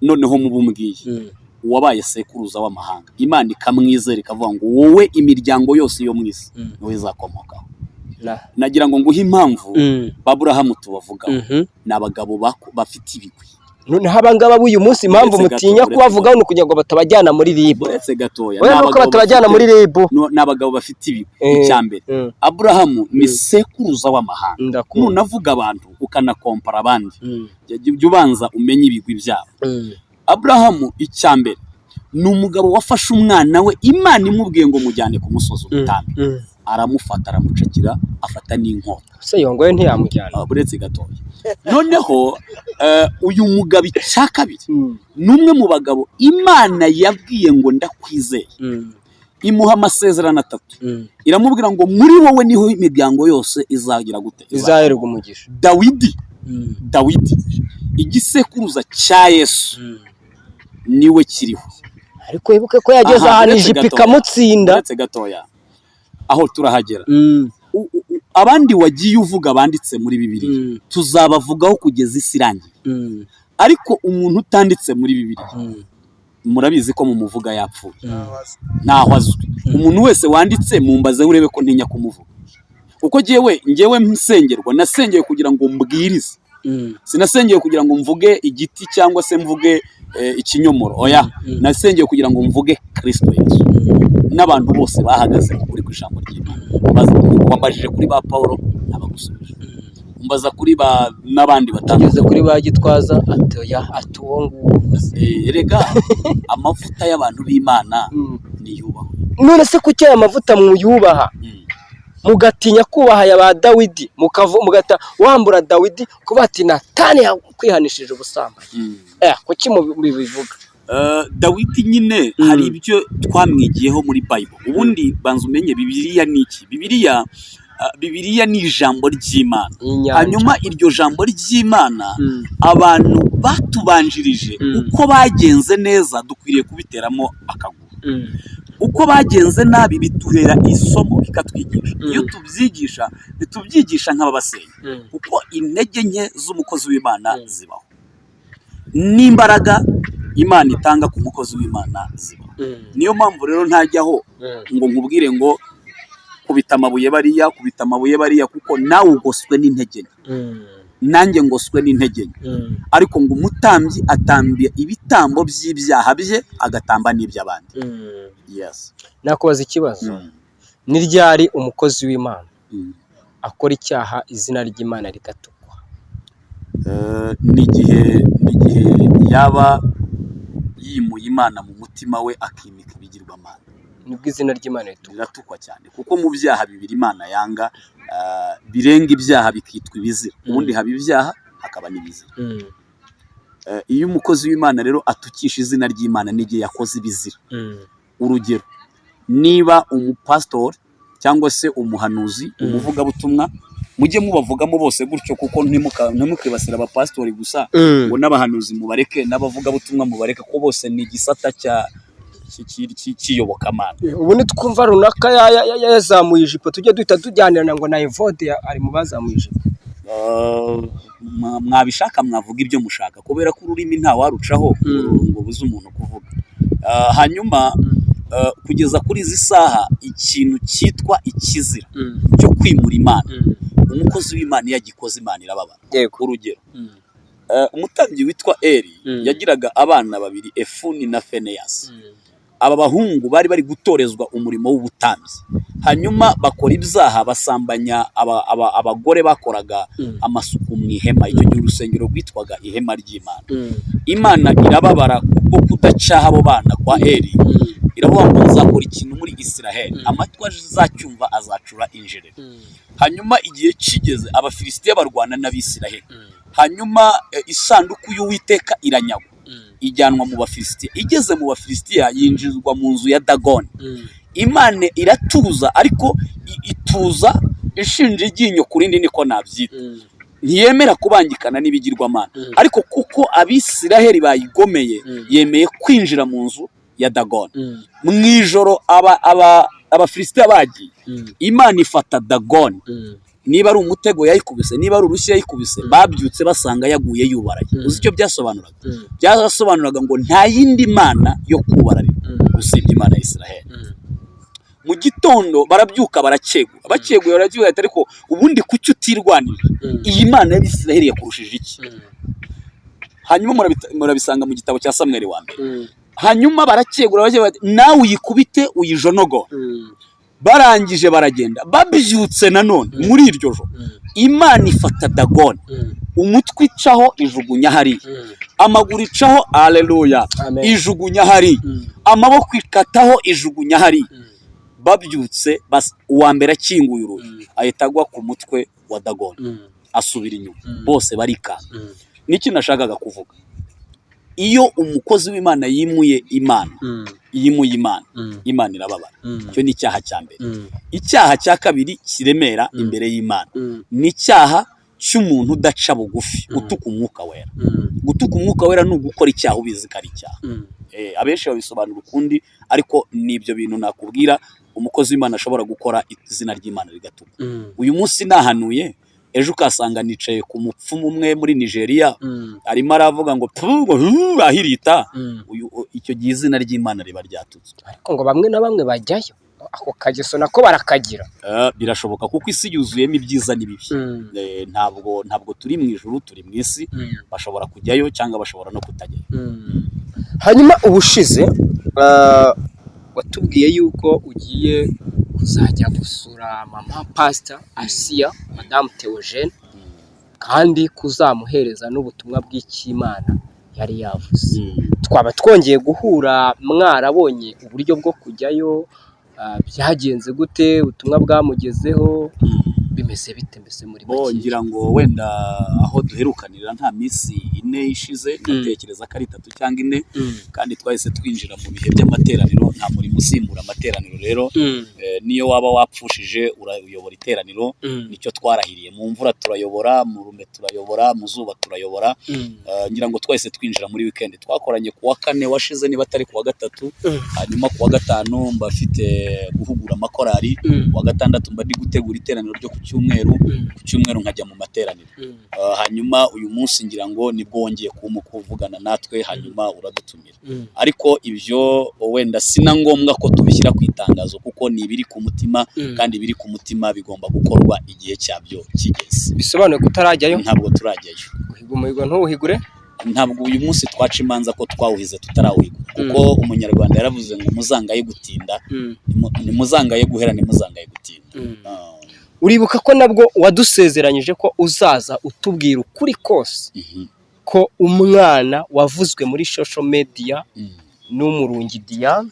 [SPEAKER 2] Noneho mubumbwiye uwabaye sekuruza w'amahanga, Imana ikamwizera ikavuga ngo wowe imiryango yose yo mu isi niwe izakomokaho. Nagira ngo nguhe impamvu Aburahamu tubavugaho, ni abagabo bafite ibigwi.
[SPEAKER 1] Noneho abangaba b'uyu munsi, impamvu
[SPEAKER 2] Uretse gato,
[SPEAKER 1] mutinya
[SPEAKER 2] uretse
[SPEAKER 1] kubavugaho ni ukugira ngo batabajyana muri RIB.
[SPEAKER 2] Uretse gatoya.
[SPEAKER 1] Oya,
[SPEAKER 2] Ni
[SPEAKER 1] nuko
[SPEAKER 2] abagabo
[SPEAKER 1] batabajyana muri RIB.
[SPEAKER 2] No, ni abagabo bafite ibigwi. Icya mbere, Aburahamu ni sekuruza w'amahanga.
[SPEAKER 1] Ndakumva.
[SPEAKER 2] Nunavuga abantu ukanakompara abandi, jya ubanza umenye ibigwi byabo. Aburahamu, icya mbere, ni umugabo wafashe umwana we, Imana imubwiye ngo mujyane ku musozi umutambi, aramufata aramucakira, afata n'inkota.
[SPEAKER 1] Se Yongwe ntiyamujyana?
[SPEAKER 2] Ah, buretse gatoya. Noneho uyu mugabo, icya kabiri, ni umwe mu bagabo Imana yabwiye ngo ndakwizeye, imuha amasezerano atatu, iramubwira ngo muri wowe niho imiryango yose izagira gute?
[SPEAKER 1] Izaherwa umugisha.
[SPEAKER 2] Dawidi, igisekuruza cya Yesu, niwe kiriho.
[SPEAKER 1] Ariko wibuke ko yageze
[SPEAKER 2] Aha,
[SPEAKER 1] ahantu
[SPEAKER 2] uretse
[SPEAKER 1] ijipo
[SPEAKER 2] gatoya.
[SPEAKER 1] ikamutsinda.
[SPEAKER 2] Uretse gatoya, aho turahagera. Abandi wagiye uvuga banditse muri Bibiliya, tuzabavugaho kugeza isi irangiye. Ariko umuntu utanditse muri Bibiliya, murabizi ko mumuvuga yapfuye, ntaho azwi. Umuntu wese wanditse mumbaze urebe ko ntinya kumuvuga, kuko jyewe njyewe nsengerwa nasengeye kugira ngo mbwirize, sinasengeye kugira ngo mvuge igiti cyangwa se mvuge ikinyomoro, oya. Nasengeye kugira ngo mvuge Kristo Yesu n'abantu bose bahagaze mu kuri kw'ijambo ry'Imana. Wambajije kuri ba Paul, nabagusubije, mbaza kuri ba n'abandi batandukanye.
[SPEAKER 1] Tugeze kuri ba Gitwaza, ati oya, ati uwo nguwo uvuze.
[SPEAKER 2] Erega amavuta y'abantu b'Imana niyubahwe.
[SPEAKER 1] None se kuki aya mavuta muyubaha, mugatinya kubaha aya ba Dawidi, mugata wambura Dawidi kuba ati Natani yakwihanishije ubusambanyi? Kuki mubivuga?
[SPEAKER 2] Dawidi nyine hari ibyo twamwigiyeho muri Bible. Ubundi banza umenye Bibiliya ni iki. Bibiliya ni ijambo ry'Imana.
[SPEAKER 1] Inyanja.
[SPEAKER 2] Hanyuma iryo jambo ry'Imana, abantu batubanjirije, uko bagenze neza dukwiriye kubiteramo akaguru, uko bagenze nabi bituhera isomo, bikatwigisha. Iyo tubyigisha, ntitubyigisha nk'ababasenya, kuko intege nke z'umukozi w'Imana zibaho, n'imbaraga Imana itanga ku mukozi w'Imana zibaho. Niyo mpamvu rero ntajyaho ngo nkubwire ngo kubita amabuye bariya, kubita amabuye bariya, kuko nawe ugoswe n'intege nke, nanjye ngoswe n'intege nke. Ariko ngo umutambyi atambye ibitambo by'ibyaha bye, agatamba n'iby'abandi. Yes.
[SPEAKER 1] Nakubaza ikibazo? Ni ryari umukozi w'Imana akora icyaha izina ry'Imana rigatukwa?
[SPEAKER 2] N'igihe yaba yimuye Imana mu mutima we, akimika ibigirwamana.
[SPEAKER 1] Nibwo izina ry'Imana ritukwa.
[SPEAKER 2] Riratukwa cyane, kuko mu byaha bibiri Imana yanga, birenga ibyaha bikitwa ibizira. Ubundi haba ibyaha, hakaba n'ibizira. Iyo umukozi w'Imana rero atukisha izina ry'Imana n'igihe yakoze ibizira. Urugero, niba umupasitori cyangwa se umuhanuzi, umuvugabutumwa, mujye mubavugamo bose gutyo, kuko ntimukibasire abapasitori gusa, ngo n'abahanuzi mubareke, n'abavugabutumwa mubareke, ko bose ni igisata cy'iyobokamana.
[SPEAKER 1] Ubu nitwumva runaka yazamuye ijipo, tujye duhita tujyanirana ngo na Evode ari mu bazamuye ijipo.
[SPEAKER 2] Mwabishaka mwavuga ibyo mushaka, kubera ko ururimi ntawarucaho ngo buze umuntu kuvuga. Hanyuma kugeza kuri izi saha, ikintu cyitwa ikizira cyo kwimura Imana, umukozi w'Imana iyo agikoze, Imana irababara. Urugero, umutambyi witwa Eri yagiraga abana babiri, Efuni na Feneyasi. Aba bahungu bari bari gutorezwa umurimo w'ubutambyi, hanyuma bakora ibyaha, basambanya abagore bakoraga amasuku mu ihema. Icyo gihe urusengero rwitwaga ihema ry'Imana. Imana irababara kubwo kudacaha abo bana kwa Eri. Iravuga ngo nzakora ikintu muri Isiraheli, amatwi azacyumva azacura injereri. Hanyuma igihe kigeze, Abafilisitiya barwana n'Abisiraheli. Hanyuma isanduku y'Uwiteka iranyagwa, ijyanwa mu Bafilisitiya. Igeze mu Bafilisitiya, yinjizwa mu nzu ya Dagoni. Imana iratuza, ariko ituza ishinja iryinyo ku rindi, niko nabyita. Ntiyemera kubangikana n'ibigirwamana, ariko kuko Abisiraheli bayigomeye, yemeye kwinjira mu nzu ya Dagoni. Mu ijoro Abafilisitiya bagiye, Imana ifata Dagoni. Niba ari umutego yayikubise, niba ari urushyi yayikubise, babyutse basanga yaguye yubaraye. Uzi icyo byasobanuraga? Byasobanuraga ngo nta yindi mana yo kubararira usibye Imana ya Isiraheli. Mu gitondo barabyuka, barakegura, bakeguye barabyuka bati, ariko ubundi kuki utirwanira? Iyi Mana y'Abisiraheli yakurushije iki? Hanyuma murabisanga mu gitabo cya Samweli wa mbere. Hanyuma barakegura, bagira bati nawe uyikubite uyijonogore. Barangije baragenda, babyutse nanone muri iryo joro, Imana ifata Dagoni, umutwe icaho ijugunya hariya, amaguru icaho, aleluya,
[SPEAKER 1] Amen.
[SPEAKER 2] ijugunya hariya, amaboko ikataho ijugunya hariya. Babyutse uwa mbere akinguye urugi, ahita agwa ku mutwe wa Dagoni, asubira inyuma, bose barikanga. Niki nashakaga kuvuga? Iyo umukozi w'Imana yimuye Imana, yimuye Imana, Imana irababara. Icyo ni icyaha cya mbere. Icyaha cya kabiri kiremera imbere y'Imana ni icyaha cy'umuntu udaca bugufi, utuka Umwuka Wera. Gutuka Umwuka Wera ni ugukora icyaha ubizi ko ari icyaha. Abenshi babisobanura ukundi, ariko ni ibyo bintu nakubwira umukozi w'Imana ashobora gukora, izina ry'Imana rigatukwa. Uyu munsi nahanuye, ejo ukasanga nicaye ku mupfumu umwe muri Nigeria, arimo aravuga ngo "Pfu, ngo, hu," ahirita uyu. Icyo gihe izina ry'Imana riba ryatutswe.
[SPEAKER 1] Ariko ngo bamwe na bamwe bajyayo, ako kageso nako barakagira.
[SPEAKER 2] Birashoboka, kuko isi yuzuyemo ibyiza n'ibibi. Ntabwo turi mu ijuru, turi mu isi. Bashobora kujyayo cyangwa bashobora no kutajyayo.
[SPEAKER 1] Hanyuma ubushize watubwiye yuko ugiye kuzajya gusura mama pasita Asiya, madamu Theogene, kandi kuzamuhereza n'ubutumwa bw'icy'Imana yari yavuze. Twaba twongeye guhura, mwarabonye uburyo bwo kujyayo? Byagenze gute? Ubutumwa bwamugezeho bimeze bite mbese muri
[SPEAKER 2] Bo
[SPEAKER 1] make?
[SPEAKER 2] Ngira ngo wenda aho duherukanira nta minsi 4 ishize, ndatekereza ko ari 3 cyangwa 4, kandi twahise twinjira mu bihe by'amateraniro. Nta murimo usimbura amateraniro rero. Niyo waba wapfushije, urayobora iteraniro. Nicyo twarahiriye: mu mvura turayobora, mu rume turayobora, mu zuba turayobora. Ngira ngo twahise twinjira muri weekend. Twakoranye ku wa kane washize, niba atari ku wa gatatu. Hanyuma ku wa gatanu mba mfite guhugura amakorari, ku wa gatandatu mba ndi gutegura iteraniro ryo ku cyumweru, ku cyumweru nkajya mu materaniro. Hanyuma uyu munsi ngira ngo nibwo wongeye kuvugana natwe, hanyuma uradutumira. Ariko ibyo wenda si na ngombwa ko tubishyira ku itangazo, kuko ni ibiri ku mutima, kandi ibiri ku mutima bigomba gukorwa igihe cyabyo kigeze.
[SPEAKER 1] Bisobanuye ko utarajyayo?
[SPEAKER 2] Ntabwo turajyayo.
[SPEAKER 1] Guhiga umuhigo ntuwuhigure.
[SPEAKER 2] Ntabwo uyu munsi twaca imanza ko twawuhize tutarawuhigura, kuko Umunyarwanda yaravuze ngo muzangaye gutinda, nimuzangaye guhera, nimuzangaye gutinda.
[SPEAKER 1] Uribuka ko nabwo wadusezeranyije ko uzaza utubwira ukuri kose, ko umwana wavuzwe muri social media n'Umurungi Diane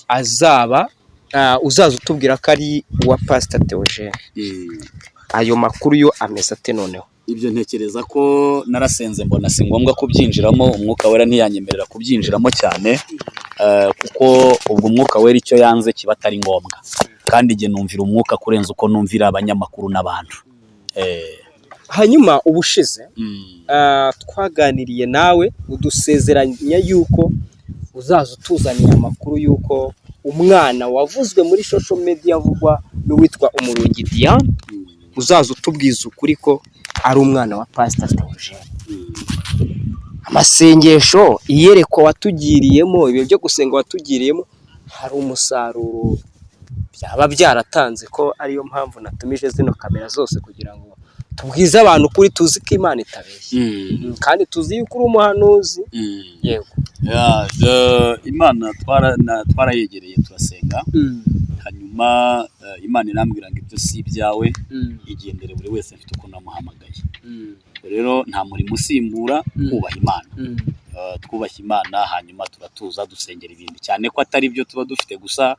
[SPEAKER 1] azaba, uzaza utubwira ko ari uwa Pastor Theogene. Ayo makuru yo ameze ate noneho?
[SPEAKER 2] Ibyo ntekereza ko narasenze mbona si ngombwa kubyinjiramo, Umwuka Wera ntiyanyemerera kubyinjiramo cyane, kuko ubwo Umwuka Wera icyo yanze kiba atari ngombwa, kandi njye numvira Umwuka kurenza uko numvira abanyamakuru n'abantu.
[SPEAKER 1] Hanyuma ubushize twaganiriye nawe udusezeranya yuko uzaza utuzaniye amakuru yuko umwana wavuzwe muri social media avugwa n'uwitwa Umurungi Diane, uzaza utubwiza ukuri ko ari umwana wa Pastor Theogene. Amasengesho, iyerekwa watugiriyemo, ibihe byo gusenga watugiriyemo, hari umusaruro byaba byaratanze, ko ariyo mpamvu natumije zino kamera zose kugira ngo tubwize abantu ukuri, tuzi ko Imana itabeshya, kandi tuzi yuko uri umuhanuzi. Yego.
[SPEAKER 2] Imana twarayegereye turasenga, hanyuma Imana irambwira ngo ibyo si ibyawe, igendere, buri wese mfite uko namuhamagaye. Rero nta murimo usimbura kubaha Imana. Twubashye Imana, hanyuma turatuza dusengera ibindi, cyane ko atari byo tuba dufite gusa.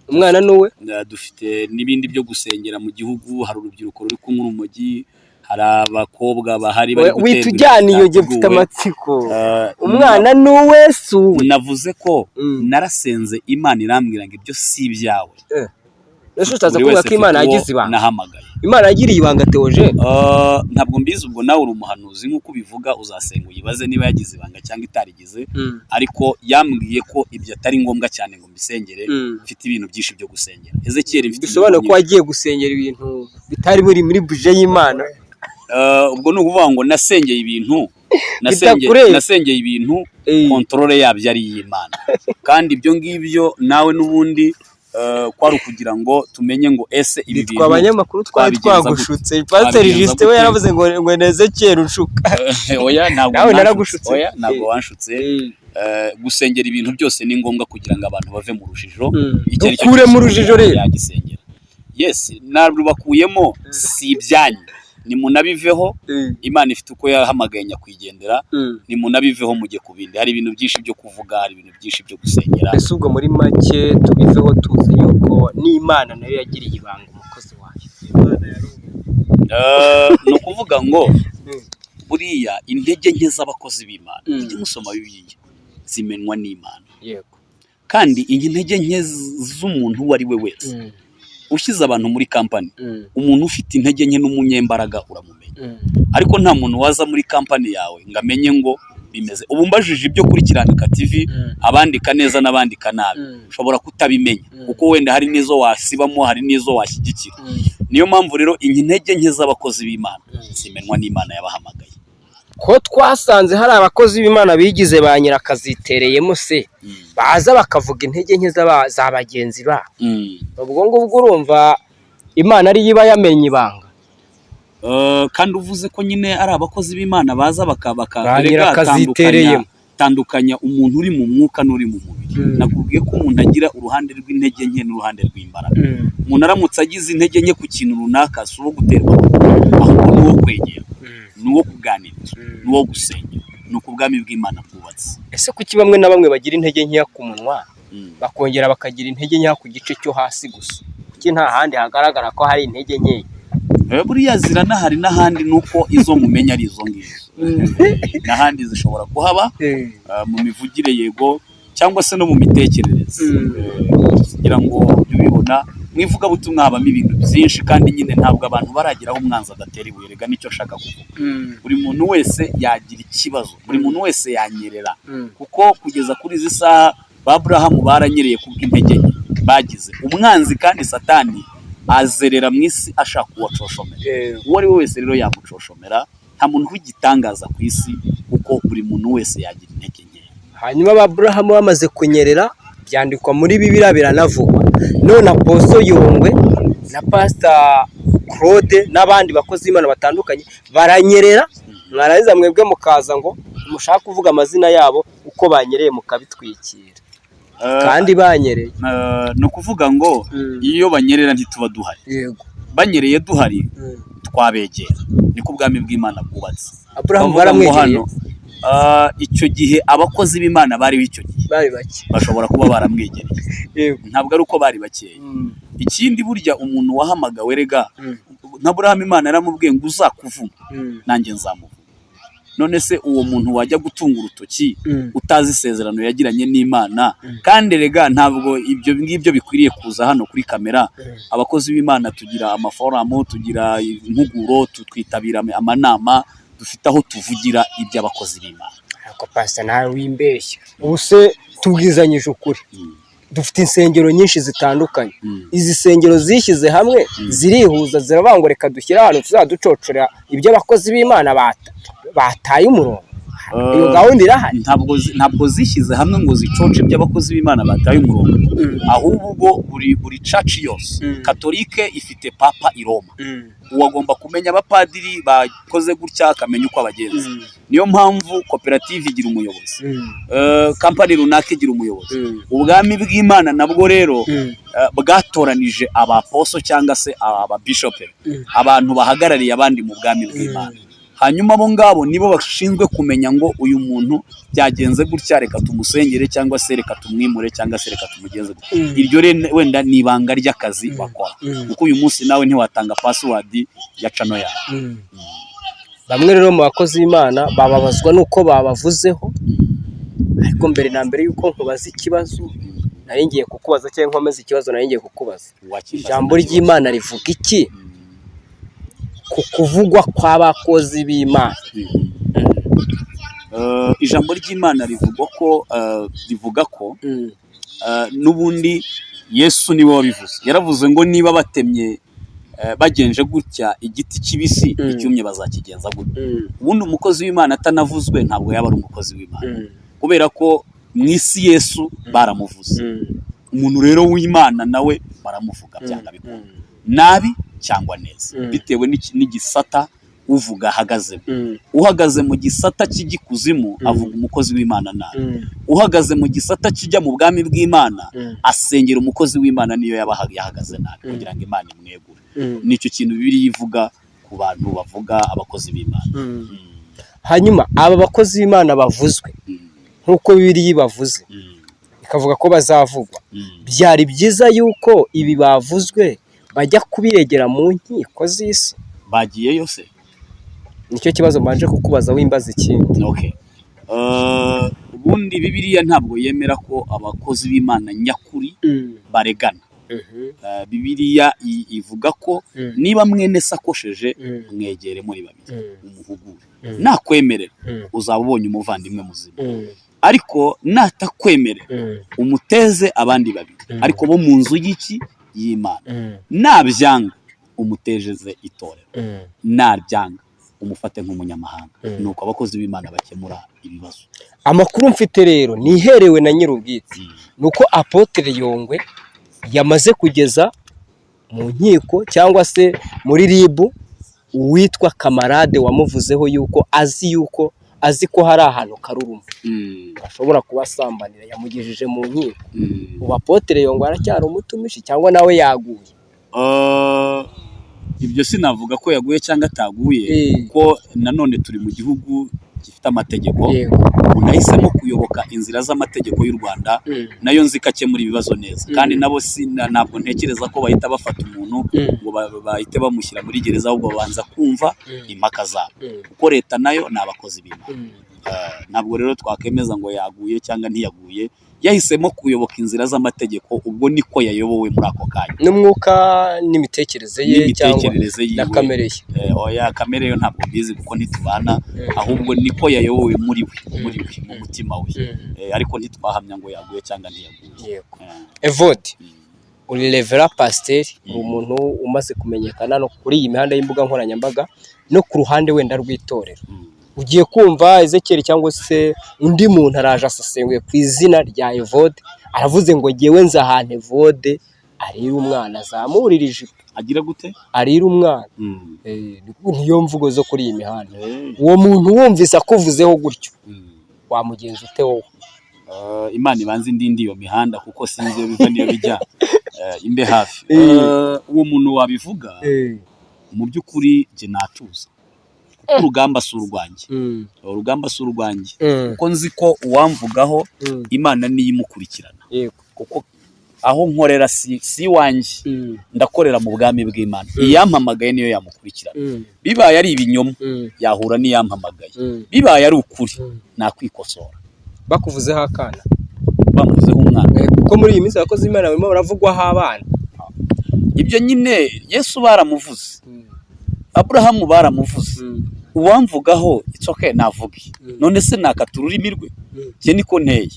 [SPEAKER 1] Umwana ni uwe.
[SPEAKER 2] Dufite n'ibindi byo gusengera mu gihugu. Hari urubyiruko ruri kunywa urumogi, hari abakobwa bahari bari guterwa
[SPEAKER 1] Wita ujyana iyo, njye mfite
[SPEAKER 2] zitateguwe.
[SPEAKER 1] amatsiko. Umwana ni uwe, si uwe?
[SPEAKER 2] Navuze ko narasenze, Imana irambwira ngo ibyo si ibyawe.
[SPEAKER 1] Ese utaza
[SPEAKER 2] Buri
[SPEAKER 1] kuvuga
[SPEAKER 2] wese
[SPEAKER 1] ko Imana
[SPEAKER 2] afite uwo
[SPEAKER 1] yagize ibanga?
[SPEAKER 2] nahamagaye.
[SPEAKER 1] Imana yagiriye ibanga Theogene?
[SPEAKER 2] Ntabwo mbizi, ubwo nawe uri umuhanuzi nk'uko ubivuga, uzasenga uyibaze niba yagize ibanga cyangwa itarigize, ariko yambwiye ko ibyo atari ngombwa cyane ngo mbisengere, mfite ibintu byinshi byo gusengera. Ezekiel, mfite
[SPEAKER 1] Bisobanuye
[SPEAKER 2] ibintu
[SPEAKER 1] ko wagiye gusengera ibintu bitari biri muri budget y'Imana.
[SPEAKER 2] Ubwo ni ukuvuga ngo nasengeye ibintu
[SPEAKER 1] Bitakureba.
[SPEAKER 2] nasengeye ibintu contrôle yabyo ari iy'Imana, kandi ibyo ngibyo nawe n'ubundi kwari ukugira ngo tumenye ngo ese ibi
[SPEAKER 1] Twe
[SPEAKER 2] bintu
[SPEAKER 1] abanyamakuru twari
[SPEAKER 2] twabigenza gute?
[SPEAKER 1] twagushutse. Pasiteri
[SPEAKER 2] Twabigenza
[SPEAKER 1] Justin we
[SPEAKER 2] gute?
[SPEAKER 1] yaravuze ngo ni Ezekiel unshuka.
[SPEAKER 2] Oya, ntabwo
[SPEAKER 1] Nawe
[SPEAKER 2] mwanshutse.
[SPEAKER 1] naragushutse.
[SPEAKER 2] Oya, ntabwo wanshutse. Gusengera ibintu byose ni ngombwa kugira ngo abantu bave mu rujijo. Icyo ari cyo
[SPEAKER 1] Dukure
[SPEAKER 2] cyose
[SPEAKER 1] mu rujijo
[SPEAKER 2] umuntu
[SPEAKER 1] rero.
[SPEAKER 2] yagisengera. Yes, narubakuyemo, si ibyanyu, nimunabiveho. Imana ifite uko yahamagaye nyakwigendera, nimunabiveho mujye ku bindi. Hari ibintu byinshi byo kuvuga, hari ibintu byinshi byo gusengera.
[SPEAKER 1] Mbese ubwo muri make tubiveho tuzi yuko n'Imana nayo yagiriye ibanga umukozi wayo?
[SPEAKER 2] Ni ukuvuga ngo buriya intege nke z'abakozi b'Imana, mujye musoma Bibiliya, zimenwa n'Imana. Kandi intege nke z'umuntu uwo ari we wese, ushyize abantu muri kampani, umuntu ufite intege nke n'umunyembaraga uramumenya, ariko nta muntu waza muri kampani yawe ngo amenye ngo bimeze. Ubu mbajije ibyo kuri Kiranuka TV, abandika neza n'abandika nabi, ushobora kutabimenya, kuko wenda hari n'izo wasibamo, hari n'izo washyigikira. Niyo mpamvu rero intege nke z'abakozi b'Imana zimenwa n'Imana yabahamagaye.
[SPEAKER 1] Ko twasanze hari abakozi b'Imana bigize ba nyirakazitereyemo se, baza bakavuga intege nke za bagenzi babo, ubwo ngubwo urumva Imana ariyo iba yamenye ibanga?
[SPEAKER 2] Kandi uvuze ko nyine ari abakozi b'Imana baza
[SPEAKER 1] Ba
[SPEAKER 2] erega
[SPEAKER 1] nyirakazitereyemo.
[SPEAKER 2] tandukanya umuntu uri mu mwuka n'uri mu mubiri. Nakubwiye ko umuntu agira uruhande rw'intege nke n'uruhande rw'imbaraga. Umuntu aramutse agize intege nke ku kintu runaka, si uwo guterwa amabuye, ahubwo ni uwo kwegera, ni uwo kuganirizwa, ni uwo gusengera. Ni uko ubwami bw'Imana bwubatse.
[SPEAKER 1] Ese kuki bamwe na bamwe bagira intege nkeya ku munwa, bakongera bakagira intege nkeya ku gice cyo hasi gusa? Kuki nta handi hagaragara ko hari intege nkeya?
[SPEAKER 2] Buriya ziranahari n'ahandi, ni uko izo mumenya ari izo ngizo. N'ahandi zishobora kuhaba, mu mivugire yego, cyangwa se no mu mitekerereze. Kugira ngo ujye ubibona mu ivugabutumwa habamo ibintu byinshi, kandi nyine ntabwo abantu barageraho umwanzi adatera ibuye. Rega nicyo nshaka kuvuga, buri muntu wese yagira ikibazo, buri muntu wese yanyerera, kuko kugeza kuri izi saha ba Aburahamu baranyereye kubw'intege nke bagize umwanzi, kandi Satani azerera mu isi ashaka uwacoshomera. Uwo ari we wese rero yamucoshomera. Nta muntu w'igitangaza ku isi, kuko buri muntu wese yagira intege nke.
[SPEAKER 1] Hanyuma ba Aburahamu bamaze kunyerera, byandikwa muri Bibiliya, biranavugwa. None Apostle Yongwe na Pastor Claude n'abandi bakozi b'Imana batandukanye baranyerera, mwarangiza mwebwe mukaza ngo mushaka kuvuga amazina yabo uko banyereye, mukabitwikira kandi banyereye.
[SPEAKER 2] Ni ukuvuga ngo iyo banyerera ntituba duhari. Banyereye duhari twabegera. Niko ubwami bw'Imana bwubatse.
[SPEAKER 1] Aburahamu
[SPEAKER 2] Bavuga ngo
[SPEAKER 1] baramwegereye?
[SPEAKER 2] hano, icyo gihe abakozi b'Imana bariho icyo gihe
[SPEAKER 1] Bari bake.
[SPEAKER 2] bashobora kuba baramwegereye. Ntabwo ari uko bari bakeya. Ikindi, burya umuntu wahamagawe rega, nka Burahamu, Imana yaramubwiye ngo uzakuvuma nanjye nzamuvuma. None se uwo muntu wajya gutunga urutoki utazi isezerano yagiranye n'Imana? Kandi rega ntabwo ibyo ngibyo bikwiriye kuza hano kuri kamera. Abakozi b'Imana tugira amaforamu, tugira impuguro, twitabira amanama, dufite aho tuvugira iby'abakozi b'Imana.
[SPEAKER 1] Ariko pasita, nawe wimbeshya. Ubu se tubwizanyije ukuri, dufite insengero nyinshi zitandukanye. Izi nsengero zishyize hamwe, zirihuza, ziravuga ngo reka dushyire ahantu tuzaducocora ibyo abakozi b'Imana bataye umurongo. Iyo gahunda irahari?
[SPEAKER 2] Ntabwo zishyize hamwe ngo zicoce iby'abakozi b'Imana bataye umurongo, ahubwo buri church yose, Katolike ifite papa i Roma, uwo agomba kumenya abapadiri bakoze gutya, akamenya uko abagenza. Niyo mpamvu koperative igira umuyobozi, kampani runaka igira umuyobozi. Ubwami bw'Imana nabwo rero bwatoranije abaposo cyangwa se ababishope, abantu bahagarariye abandi mu bwami bw'Imana. Hanyuma abo ngabo nibo bashinzwe kumenya ngo uyu muntu byagenze gutya, reka tumusengere, cyangwa se reka tumwimure, cyangwa se reka tumugenze gutya. Iryo rero wenda ni ibanga ry'akazi bakora, kuko uyu munsi nawe ntiwatanga password ya channel yawe.
[SPEAKER 1] Bamwe rero mu bakozi b'Imana bababazwa n'uko babavuzeho. Ariko mbere na mbere y'uko nkubaza ikibazo nari ngiye kukubaza, cyangwa nkomeza ikibazo nari ngiye kukubaza,
[SPEAKER 2] Wakimbaza
[SPEAKER 1] ijambo
[SPEAKER 2] nta kibazo.
[SPEAKER 1] ry'Imana rivuga iki ku kuvugwa kw'abakozi b'Imana?
[SPEAKER 2] Ijambo ry'Imana rivuga ko n'ubundi Yesu niwe wabivuze, yaravuze ngo niba batemye, bagenje gutya igiti kibisi, icyumye bazakigenza gutya. Ubundi umukozi w'Imana atanavuzwe ntabwo yaba ari umukozi w'Imana, kubera ko mu isi Yesu baramuvuze. Umuntu rero w'Imana nawe baramuvuga byanga bikunda, nabi cyangwa neza, bitewe n'igisata uvuga ahagazemo. Uhagaze mu gisata cy'igikuzimu avuga umukozi w'Imana nabi, uhagaze mu gisata kijya mu bwami bw'Imana asengera umukozi w'Imana niyo yaba yahagaze nabi, kugira ngo Imana imwegure. Nicyo kintu Bibiliya ivuga ku bantu bavuga abakozi b'Imana.
[SPEAKER 1] Hanyuma aba bakozi b'Imana bavuzwe, nk'uko Bibiliya bavuze, ikavuga ko bazavugwa, byari byiza yuko ibi bavuzwe bajya kubiregera mu nkiko z'isi?
[SPEAKER 2] Bagiyeyo se?
[SPEAKER 1] Nicyo kibazo mbanje kukubaza, wimbaza ikindi.
[SPEAKER 2] Okay. Ubundi Bibiliya ntabwo yemera ko abakozi b'Imana nyakuri baregana. Bibiliya ivuga ko niba mwene se akosheje, mwegere muri babiri, umuhugure. Nakwemerera, uzaba ubonye umuvandimwe muzima, ariko natakwemerera, umuteze abandi babiri, ariko bo mu nzu y'iki? Y'Imana. Nabyanga, umutejeze itorero. Nabyanga, umufate nk'umunyamahanga. Nuko abakozi b'Imana bakemura ibibazo.
[SPEAKER 1] Amakuru mfite rero niherewe na nyir'ubwite ni uko Apotre Yongwe yamaze kugeza mu nkiko cyangwa se muri RIB uwitwa Kamarade wamuvuzeho, yuko azi yuko azi ko hari ahantu Karuruma ashobora kuba asambanira. Yamugejeje mu nkiko. Ubu Apotre Yongwe aracyari umutumishi cyangwa nawe yaguye?
[SPEAKER 2] Ibyo sinavuga ko yaguye cyangwa ataguye, kuko nanone turi mu gihugu gifite amategeko. Umuntu ahisemo kuyoboka inzira z'amategeko y'u Rwanda, nayo nzi ko akemura ibibazo neza. Kandi nabo ntabwo ntekereza ko bahita bafata umuntu ngo bahite bamushyira muri gereza, ahubwo babanza kumva impaka zabo, kuko leta nayo ni abakozi b'Imana. Ntabwo rero twakemeza ngo yaguye cyangwa ntiyaguye. Yahisemo kuyoboka inzira z'amategeko, ubwo niko yayobowe muri ako kanya.
[SPEAKER 1] N'umwuka n'imitekerereze ye cyangwa
[SPEAKER 2] N'imitekerereze
[SPEAKER 1] na
[SPEAKER 2] yiwe.
[SPEAKER 1] kamere ye?
[SPEAKER 2] Oya, kamere yo ntabwo mbizi kuko ntitubana, ahubwo niko yayobowe muri we mu mutima we. Ariko ntitwahamya ngo yaguye cyangwa ntiyaguye.
[SPEAKER 1] Evode, uri reverend pasiteri, uri umuntu umaze kumenyekana no kuri iyi mihanda y'imbuga nkoranyambaga no ku ruhande wenda rw'itorero. Ugiye kumva Ezekiel cyangwa se undi muntu araje asesenguye ku izina rya Evode, aravuze ngo ngewe nzi ahantu Evode arira umwana, azamurira ijipo.
[SPEAKER 2] Agira gute?
[SPEAKER 1] Arira umwana. Niyo mvugo zo kuri iyi mihanda. Uwo muntu wumvise akuvuzeho gutyo, wamugenza ute wowe?
[SPEAKER 2] Imana ibanze indindi iyo mihanda, kuko sinzi iyo biva n'iyo bijya. Imbe hafi. Uwo muntu wabivuga, mu by'ukuri jye natuza, kuko urugamba si urwanjye. Urugamba si urwanjye, kuko nzi ko uwamvugaho, Imana niyo imukurikirana. Kuko Aho nkorera si iwanjye, ndakorera mu bwami bw'Imana. Iyampamagaye niyo yamukurikirana. Bibaye ari ibinyoma, yahura n'iyampamagaye. Bibaye ari ukuri, nakwikosora.
[SPEAKER 1] Bakuvuzeho akana?
[SPEAKER 2] Bamuvuzeho umwana?
[SPEAKER 1] Kuko muri iyi minsi abakozi b'Imana barimo baravugwaho abana.
[SPEAKER 2] Ibyo nyine, Yesu baramuvuze, Aburahamu baramuvuze. Uwamvugaho, it's okay, navuge. None se nakata ururimi rwe? Njye niko nteye.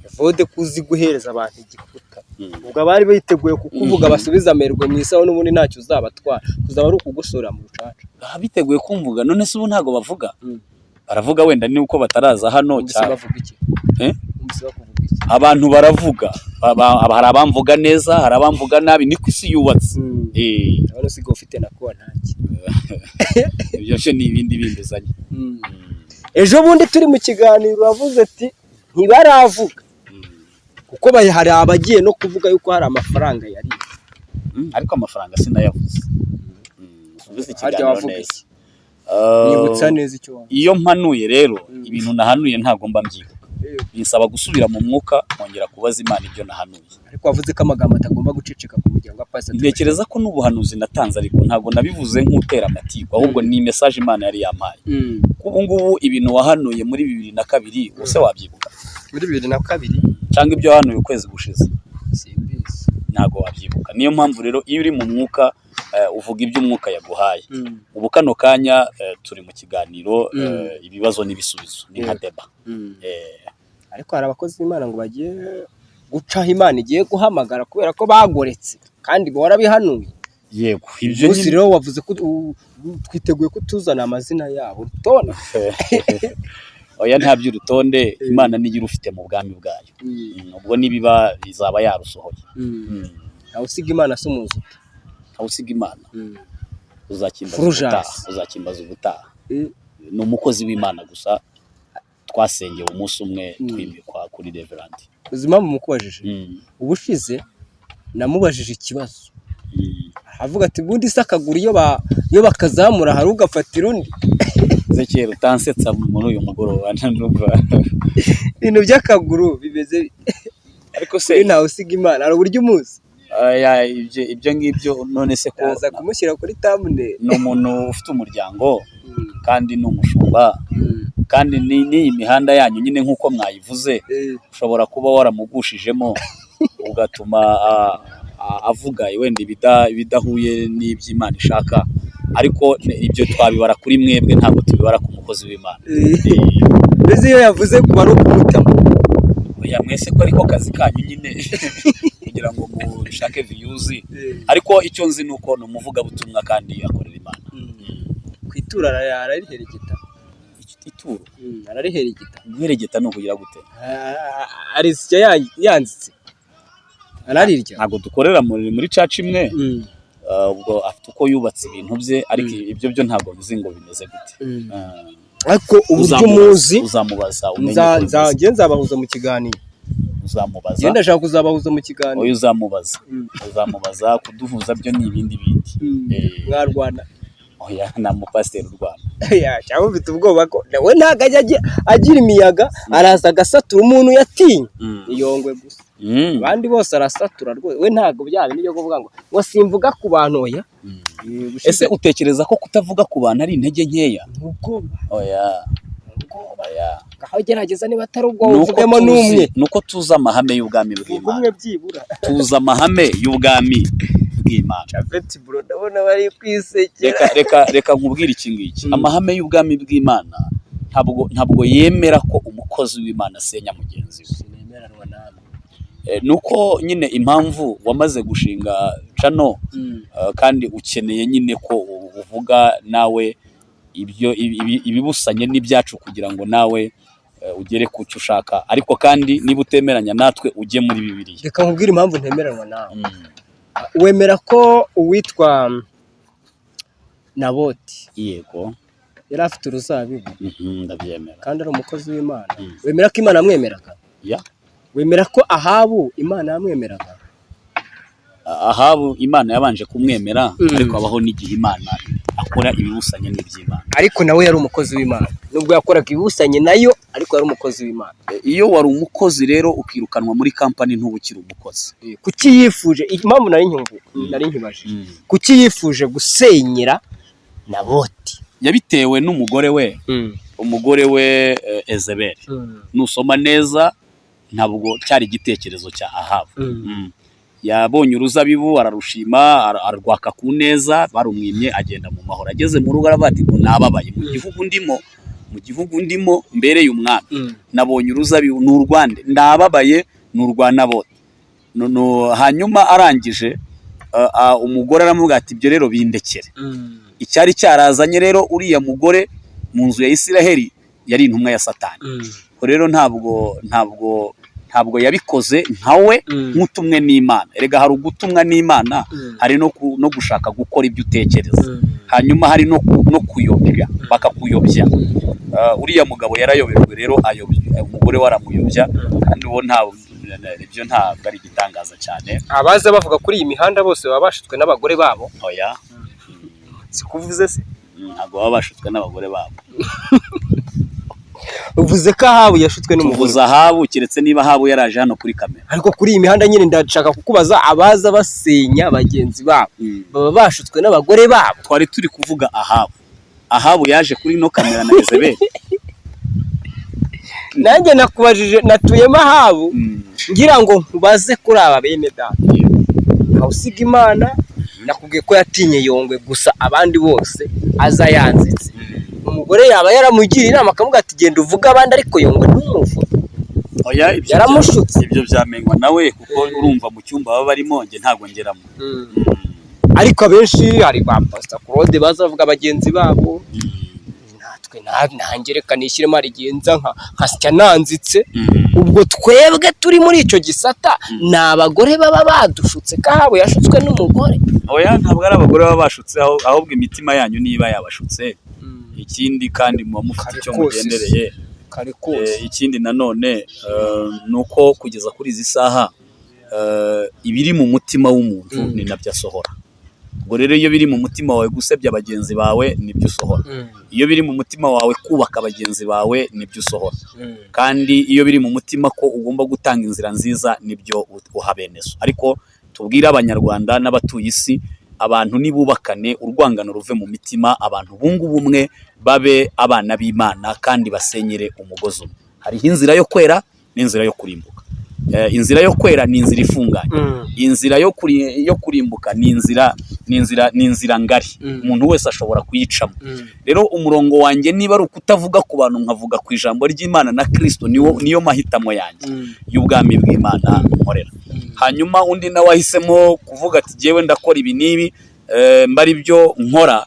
[SPEAKER 1] Evode, kuzi guhereza abantu igikuta. Ubwo abari biteguye kukuvuga basubize amerwe mu isaho, n'ubundi ntacyo uzabatwara, kuzaba ari ukugosora mu rucaca.
[SPEAKER 2] Baba biteguye kumvuga. None se ubu ntabwo bavuga? Baravuga, wenda ni uko bataraza hano.
[SPEAKER 1] Wumvise
[SPEAKER 2] cyane.
[SPEAKER 1] bavuga iki?
[SPEAKER 2] Eh?
[SPEAKER 1] Wumvise bakuvuga iki?
[SPEAKER 2] Abantu baravuga. Hari abamvuga neza, hari abamvuga nabi, niko isi yubatse.
[SPEAKER 1] Ndabona usigaye ufite na kontaki.
[SPEAKER 2] Ibyo byo ni ibindi binduzanye.
[SPEAKER 1] Ejo bundi turi mu kiganiro uravuze ati ntibaravuga, kuko hari abagiye no kuvuga yuko hari amafaranga yariye.
[SPEAKER 2] Ariko amafaranga sinayavuze. Usubize
[SPEAKER 1] Harya
[SPEAKER 2] ikiganiro
[SPEAKER 1] wavuga
[SPEAKER 2] neza.
[SPEAKER 1] iki? Nibutsa neza icyo wavuze.
[SPEAKER 2] Iyo mpanuye rero, ibintu nahanuye ntabwo mba mbyibuka. Binsaba gusubira mu mwuka, nkongera kubaza Imana ibyo nahanuye.
[SPEAKER 1] Ariko wavuze ko amagambo atagomba guceceka ku muryango wa Pastor.
[SPEAKER 2] Ntekereza ko n'ubuhanuzi natanze, ariko ntabwo nabivuze nk'utera amatiku, ahubwo ni message Imana yari yampaye. Ubu ngubu ibintu wahanuye muri 2002 ubuse wabyibuka?
[SPEAKER 1] Muri 2002?
[SPEAKER 2] Cyangwa ibyo wahanuye ukwezi gushize?
[SPEAKER 1] Simbizi.
[SPEAKER 2] Ntabwo wabyibuka. Niyo mpamvu rero iyo uri mu mwuka, uvuga ibyo umwuka yaguhaye. Ubu kano kanya turi mu kiganiro, ibibazo n'ibisubizo, ni nka débat.
[SPEAKER 1] Ariko hari abakozi b'Imana ngo bagiye gucaho, Imana igiye guhamagara kubera ko bagoretse kandi warabihanuye.
[SPEAKER 2] Yego, ibyo
[SPEAKER 1] Umunsi
[SPEAKER 2] nyine.
[SPEAKER 1] rero wavuze ko twiteguye ko tuzana amazina yabo, urutonde.
[SPEAKER 2] Oya, nta by'urutonde. Imana niyo irufite mu bwami bwayo. Ubwo nibiba izaba yarusohoye.
[SPEAKER 1] Ntawe usiga Imana se umuzi ute?
[SPEAKER 2] Ntawe usiga Imana. Uzakimbaza
[SPEAKER 1] Fulgence.
[SPEAKER 2] ubutaha, uzakimbaza ubutaha. Ni umukozi w'Imana gusa, twasengewe umunsi umwe, twimikwa kuri reverend.
[SPEAKER 1] Uzi impamvu mukubajije? Ubushize namubajije ikibazo, avuga ati ubundi se akaguru iyo bakazamura hari ugafatira undi.
[SPEAKER 2] Ezekiel, utansetsa muri uyu mugoroba, ndumva.
[SPEAKER 1] Ibintu by'akaguru bimeze
[SPEAKER 2] Ariko se
[SPEAKER 1] kuri ntawe usiga Imana, hari uburyo umuzi?
[SPEAKER 2] Aya, ibyo ngibyo none se ko
[SPEAKER 1] Yaza kumushyira kuri thumbnail.
[SPEAKER 2] Ni umuntu ufite umuryango kandi ni umushumba, kandi n'iyi mihanda yanyu nyine nk'uko mwayivuze, ushobora kuba waramugushijemo ugatuma avuga wenda ibidahuye n'iby'Imana ishaka. Ariko ibyo twabibara kuri mwebwe, ntabwo tubibara ku mukozi w'Imana.
[SPEAKER 1] Mbese iyo yavuze kuba ari ukumutama?
[SPEAKER 2] Oya, mwese ko ariko kazi kanyu nyine kugira ngo mushake views. Ariko icyo nzi ni uko ni umuvugabutumwa kandi akorera Imana.
[SPEAKER 1] Ku ituro arariheregeta.
[SPEAKER 2] Ituro?
[SPEAKER 1] Arariheregeta.
[SPEAKER 2] Guheregeta ni ukugira gute?
[SPEAKER 1] Arisya yanzitse, ararirya.
[SPEAKER 2] Ntabwo dukorera muri church imwe. Ubwo afite uko yubatse ibintu bye, ariko ibyo byo ntabwo bizi ngo bimeze gute.
[SPEAKER 1] Ariko uburyo umuzi?
[SPEAKER 2] Uzamubaza umenye uko bimeze.
[SPEAKER 1] Njye nzabahuza mu kiganiro.
[SPEAKER 2] Uzamubaza.
[SPEAKER 1] Njye ndashaka kuzabahuza mu kiganiro.
[SPEAKER 2] Oya, uzamubaza. Uzamubaza, kuduhuza byo ni ibindi bindi.
[SPEAKER 1] Mwarwana?
[SPEAKER 2] Oya, nta mupasiteri urwana.
[SPEAKER 1] Ya, cyangwa ufite ubwoba ko nawe ntabwo ajya agira imiyaga, araza agasatura umuntu yatinye iyongwe gusa. Abandi bose arasatura rwose, we ntabwo bya bindi byo kuvuga ngo simvuga ku bantu, oya.
[SPEAKER 2] Ese utekereza ko kutavuga ku bantu ari intege nkeya?
[SPEAKER 1] Ubwoba.
[SPEAKER 2] Oya, oya.
[SPEAKER 1] Ngaho gerageza, niba atari ubwo
[SPEAKER 2] Nuko
[SPEAKER 1] uvugemo n'umwe.
[SPEAKER 2] Nuko tuzi amahame y'ubwami
[SPEAKER 1] Vuga
[SPEAKER 2] bw'Imana.
[SPEAKER 1] umwe byibura.
[SPEAKER 2] Tuzi amahame y'ubwami bw'Imana.
[SPEAKER 1] Japhet bro, ndabona bari kwisekera.
[SPEAKER 2] Reka nkubwire iki ngiki. Amahame y'ubwami bw'Imana ntabwo yemera ko umukozi w'Imana asenya mugenzi we.
[SPEAKER 1] Sinemeranwa namwe.
[SPEAKER 2] Nuko nyine impamvu wamaze gushinga channel, kandi ukeneye nyine ko uvuga nawe ibyo ibibusanye n'ibyacu kugira ngo nawe ugere ku cyo ushaka. Ariko kandi niba utemeranya natwe, ujye muri Bibiliya.
[SPEAKER 1] Reka nkubwire impamvu ntemeranwa nawe. Wemera ko uwitwa Naboti
[SPEAKER 2] Yego.
[SPEAKER 1] yari afite uruzabibu?
[SPEAKER 2] Ndabyemera.
[SPEAKER 1] Kandi ari umukozi w'Imana?
[SPEAKER 2] Mm.
[SPEAKER 1] Wemera ko Imana yamwemeraga?
[SPEAKER 2] Ya.
[SPEAKER 1] Wemera ko Ahabu Imana yamwemeraga?
[SPEAKER 2] Ahabu Imana yabanje kumwemera, ariko habaho n'igihe Imana akora akora ibibusanye n'iby'Imana.
[SPEAKER 1] Ariko nawe yari umukozi w'Imana, nubwo yakoraga ibibusanye nayo, ariko yari umukozi w'Imana.
[SPEAKER 2] Iyo wari umukozi rero ukirukanwa muri kampani, ntuba ukiri umukozi.
[SPEAKER 1] Kuki yifuje, impamvu nari nkumvu nari nkibajije, kuki yifuje gusenyera Naboti?
[SPEAKER 2] Yabitewe n'umugore we, umugore we Ezeberi. Nusoma neza, ntabwo cyari igitekerezo cya Ahabu. Yabonye uruzabibu ararushima, ararwaka ku neza, barumwimye, agenda mu mahoro. Ageze mu rugo aravuga ati: "Ngo nababaye mu gihugu ndimo, mu gihugu ndimo mbereye umwami, nabonye uruzabibu, ni urwande? Ndababaye, ni urwa Naboti." No, hanyuma arangije, umugore aramubwira ati: "Ibyo rero bindekere." Icyari cyarazanye rero uriya mugore mu nzu ya Isiraheli yari intumwa ya Satani. Ubwo rero ntabwo yabikoze nka we nk'utumwe n'Imana. Erega hari ugutumwa n'Imana, hari no gushaka gukora ibyo utekereza, hanyuma hari no kuyobya, bakakuyobya. Uriya mugabo yarayobejwe rero, ayobya umugore we, aramuyobya, kandi uwo ibyo ntabwo ari igitangaza cyane.
[SPEAKER 1] Abaza bavuga kuri iyi mihanda bose baba bashutswe n'abagore babo?
[SPEAKER 2] Oya.
[SPEAKER 1] Sikuvuze se?
[SPEAKER 2] Ntabwo baba bashutswe n'abagore babo.
[SPEAKER 1] Uvuze ko Ahabu yashutswe n'umugore.
[SPEAKER 2] Tuvuze Ahabu, keretse niba Ahabu yaraje hano kuri kamera.
[SPEAKER 1] Ariko kuri iyi mihanda nyine ndashaka kukubaza, abaza basenya bagenzi babo baba bashutswe n'abagore babo?
[SPEAKER 2] Twari turi kuvuga Ahabu. Ahabu yaje kuri ino kamera na Ezeberi?
[SPEAKER 1] Nanjye nakubajije, natuyemo Ahabu ngira ngo nkubaze kuri aba bene data. Ntawusiga Imana, nakubwiye ko yatinye Yongwe gusa, abandi bose aza yanzitse. Umugore yaba yaramugiye inama akavuga ati: "Genda uvuge abandi, ariko Yongwe ntumuvuge."
[SPEAKER 2] Oya, ibyo
[SPEAKER 1] Yaramushutse.
[SPEAKER 2] Ibyo byamenywa nawe, kuko urumva mu cyumba baba barimo, njye ntabwo ngeramo.
[SPEAKER 1] Ariko abenshi, hari ba Pastor Claude baza bavuga bagenzi babo, natwe nanjye reka nishyiremo, hari igihe nza nkasya nanzitse. Ubwo twebwe turi muri icyo gisata, ni abagore baba badushutse, ko Ahabu yashutswe n'umugore?
[SPEAKER 2] Oya, ntabwo ari abagore baba bashutse, ahubwo imitima yanyu niba yabashutse. Ikindi kandi muba mufite
[SPEAKER 1] Kare
[SPEAKER 2] icyo
[SPEAKER 1] kose.
[SPEAKER 2] mugendereye.
[SPEAKER 1] Kare kose.
[SPEAKER 2] Ikindi nanone ni uko kugeza kuri izi saha, ibiri mu mutima w'umuntu ni nabyo asohora. Ubwo rero iyo biri mu mutima wawe gusebya bagenzi bawe, nibyo usohora. Iyo biri mu mutima wawe kubaka bagenzi bawe, nibyo usohora. Kandi iyo biri mu mutima ko ugomba gutanga inzira nziza, nibyo uha bene so. Ariko tubwire Abanyarwanda n'abatuye isi, abantu nibubakane, urwangano ruve mu mitima, abantu bunge ubumwe, babe abana b'Imana kandi basenyere umugozi umwe. Hariho inzira yo kwera n'inzira yo kurimbuka. Inzira yo kwera ni inzira ifunganye, inzira yo kurimbuka ni inzira ngari, umuntu wese ashobora kuyicamo. Rero umurongo wanjye niba ari ukutavuga ku bantu, nkavuga ku ijambo ry'Imana na Kristo, niyo mahitamo yanjye y'ubwami bw'Imana nkorera. Hanyuma undi nawe ahisemo kuvuga ati: "Jyewe ndakora ibi n'ibi, mba ari byo nkora."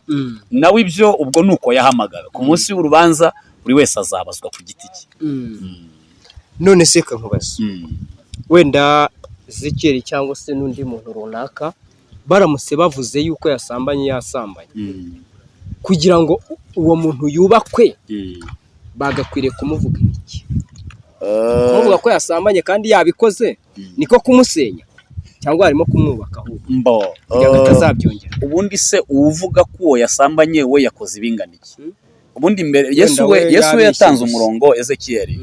[SPEAKER 2] Nawe ibyo ubwo ni uko yahamagara. Ku munsi w'urubanza buri wese azabazwa ku giti cye.
[SPEAKER 1] None se nkubaze, wenda Ezekiyeli cyangwa se n'undi muntu runaka, baramutse bavuze yuko yasambanye, yasambanye, kugira ngo uwo muntu yubakwe, bagakwiriye kumuvuga ibiki? Kumuvuga ko yasambanye kandi yabikoze, niko kumusenya cyangwa harimo kumwubaka ahubwo
[SPEAKER 2] Mbo
[SPEAKER 1] kugira ngo atazabyongera?
[SPEAKER 2] Ubundi se uwuvuga ko uwo yasambanye we yakoze ibingana iki? Ubundi mbere Yesu
[SPEAKER 1] we
[SPEAKER 2] we, Yesu we
[SPEAKER 1] yabeshye
[SPEAKER 2] yatanze
[SPEAKER 1] gusa.
[SPEAKER 2] umurongo. Ezekiyeli,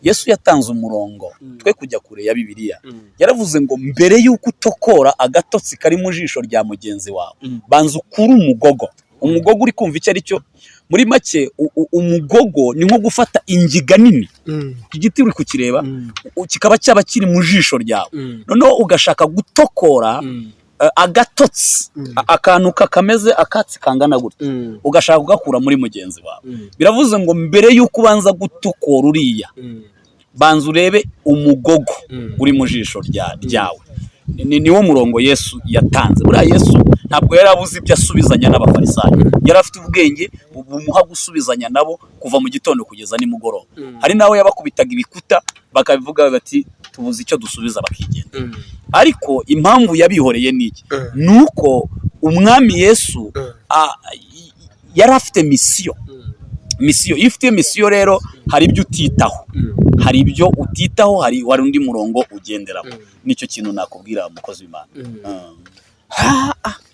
[SPEAKER 2] Yesu yatanze umurongo. Twe kujya kure ya Bibiliya, yaravuze ngo mbere y'uko utokora agatotsi kari mu jisho rya mugenzi wawe, banza ukure umugogo. Umugogo, uri kumva icyo ari cyo? Muri make, umugogo ni nko gufata ingiga nini, igiti uri kukireba, kikaba cyaba kiri mu jisho ryawe, noneho ugashaka gutokora agatotsi, akantu kakameze akatsi kangana gutya, ugashaka kugakura muri mugenzi wawe. Biravuze ngo mbere y'uko ubanza gutokora uriya, banza urebe umugogo uri mu jisho ryawe. Niwo murongo Yesu yatanze. Buriya Yesu ntabwo yari abuze ibyo asubizanya n'Abafarisayo, yari afite ubwenge bumuha gusubizanya nabo kuva mu gitondo kugeza nimugoroba. Hari n'aho yabakubitaga ibikuta, bakabivuga bati: "Tubuze icyo dusubiza," bakigenda. Ariko impamvu yabihoreye ni iki? Ni uko umwami Yesu yari afite mission. Mission, iyo ufite mission rero, hari ibyo utitaho, hari ibyo utitaho, hari undi murongo ugenderamo. Nicyo kintu nakubwira, umukozi w'Imana.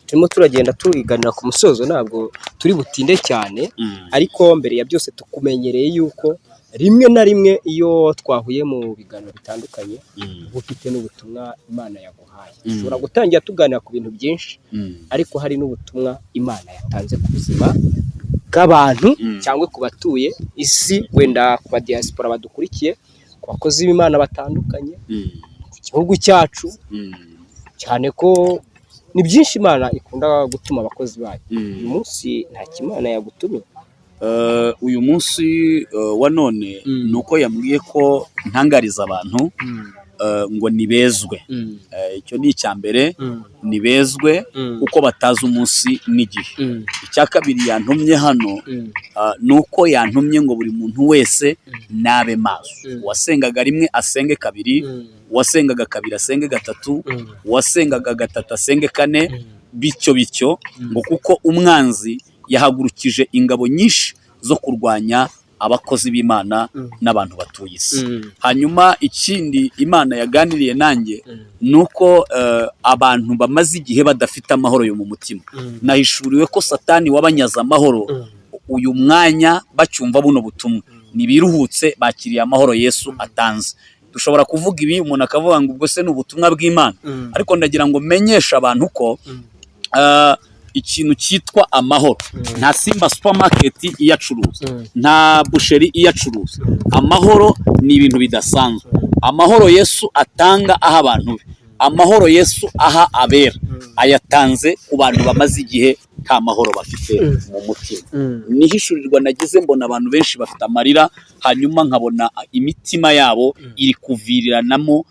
[SPEAKER 1] Turimo. Turimo turagenda tuganira ku musozo, ntabwo turi butinde cyane, ariko mbere ya byose tukumenyereye yuko rimwe na rimwe iyo twahuye mu biganiro bitandukanye uba ufite n'ubutumwa Imana yaguhaye. Dushobora gutangira tuganira ku bintu byinshi, ariko hari n'ubutumwa Imana yatanze ku buzima bw'abantu cyangwa ku batuye isi, wenda ku ba diaspora badukurikiye, ku bakozi b'Imana batandukanye, ku gihugu cyacu, cyane ko ni byinshi Imana ikunda gutuma abakozi bayo. Uyu munsi nta Imana yagutumye.
[SPEAKER 2] Uyu munsi wa none ni uko yambwiye ko ntangariza abantu ngo nibezwe. Icyo ni icya mbere, nibezwe kuko batazi umunsi n'igihe. Icya kabiri yantumye hano ni uko yantumye ngo buri muntu wese nabe maso. Uwasengaga rimwe asenge kabiri, uwasengaga kabiri asenge gatatu, uwasengaga gatatu asenge kane, bityo bityo, ngo kuko umwanzi yahagurukije ingabo nyinshi zo kurwanya abakozi b'Imana n'abantu batuye isi. Hanyuma ikindi Imana yaganiriye nanjye ni uko abantu bamaze igihe badafite amahoro yo mu mutima. Nahishuriwe ko Satani wabanyaze amahoro, uyu mwanya bacyumva buno butumwa ntibiruhutse, bakiriye amahoro Yesu atanze. Dushobora kuvuga ibi umuntu akavuga ngo ubwo se ni ubutumwa bw'Imana? Ariko ndagira ngo menyeshe abantu ko ikintu cyitwa amahoro nta Simba Supermarket iyacuruza, nta boucherie iyacuruza. Amahoro ni ibintu bidasanzwe. Amahoro Yesu atanga aha abantu be, amahoro Yesu aha abera, ayatanze ku bantu bamaze igihe nta mahoro bafite mu mutima. Nihishurirwa nagize, mbona abantu benshi bafite amarira, hanyuma nkabona imitima yabo iri kuviriranamo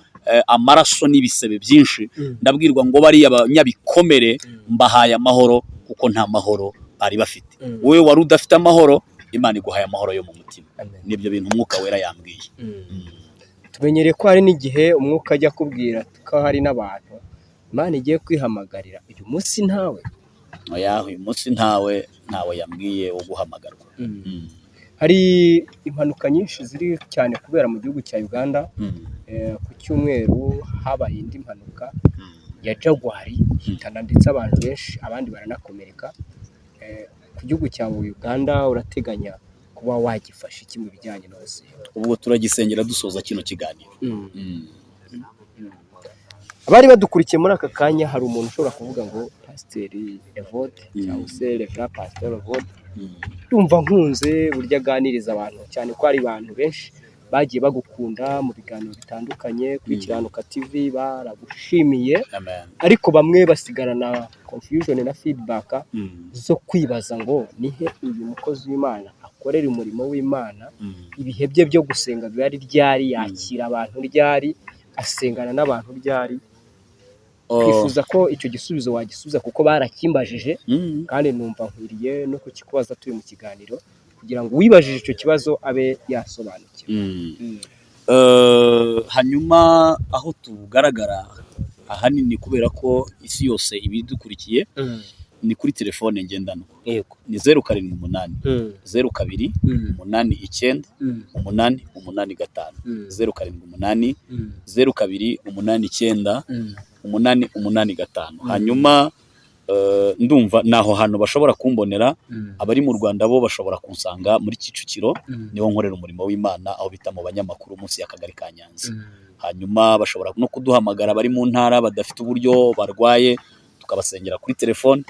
[SPEAKER 2] amaraso n'ibisebe byinshi. Ndabwirwa ngo bariya banyabikomere mbahaye amahoro, kuko nta mahoro bari bafite. Wowe wari udafite amahoro, Imana iguhaye amahoro yo mu mutima. Nibyo bintu Umwuka Wera yambwiye.
[SPEAKER 1] Tumenyereye ko hari n'igihe Umwuka ajya akubwira ko hari n'abantu Imana igiye kwihamagarira. Uyu munsi ntawe?
[SPEAKER 2] Oya, uyu munsi ntawe, ntawe yambwiye wo guhamagarwa.
[SPEAKER 1] Hari impanuka nyinshi ziri cyane kubera mu gihugu cya Uganda. Ku cyumweru habaye indi mpanuka ya Jaguar ihitana ndetse abantu benshi, abandi baranakomereka. Ku gihugu cya Uganda urateganya kuba wagifasha iki mu bijyanye n'ubuzima?
[SPEAKER 2] Ubwo turagisengera dusoza kino kiganiro.
[SPEAKER 1] Abari badukurikiye muri aka kanya, hari umuntu ushobora kuvuga ngo Pasiteri Evode cyangwa se Reverend Pasiteri Evode, ndumva nkunze buryo aganiriza abantu, cyane ko hari abantu benshi bagiye bagukunda mu biganiro bitandukanye kuri Kiranuka TV, baragushimiye,
[SPEAKER 2] Amen.
[SPEAKER 1] ariko bamwe basigarana confusion na feedback zo kwibaza ngo nihe uyu mukozi w'Imana akorera umurimo w'Imana, ibihe bye byo gusenga biba ari ryari, yakira abantu ryari, asengana n'abantu ryari? Twifuza ko icyo gisubizo wagisubiza, kuko barakimbajije, kandi numva nkwiriye no kukikubaza turi mu kiganiro, kugira ngo uwibajije icyo kibazo abe yasobanukiwe.
[SPEAKER 2] Hanyuma aho tugaragara ahanini, kubera ko isi yose ibidukurikiye, ni kuri telefone ngendanwa. Ni 078 02 89 885. 078 02 89 885. Hanyuma ndumva ni aho hantu bashobora kumbonera. Abari mu Rwanda bo bashobora kunsanga muri Kicukiro, niho nkorera umurimo w'Imana, aho bita mu banyamakuru, munsi y'akagari ka Nyanza. Hanyuma bashobora no kuduhamagara bari mu ntara badafite uburyo, barwaye, tukabasengera kuri telefone.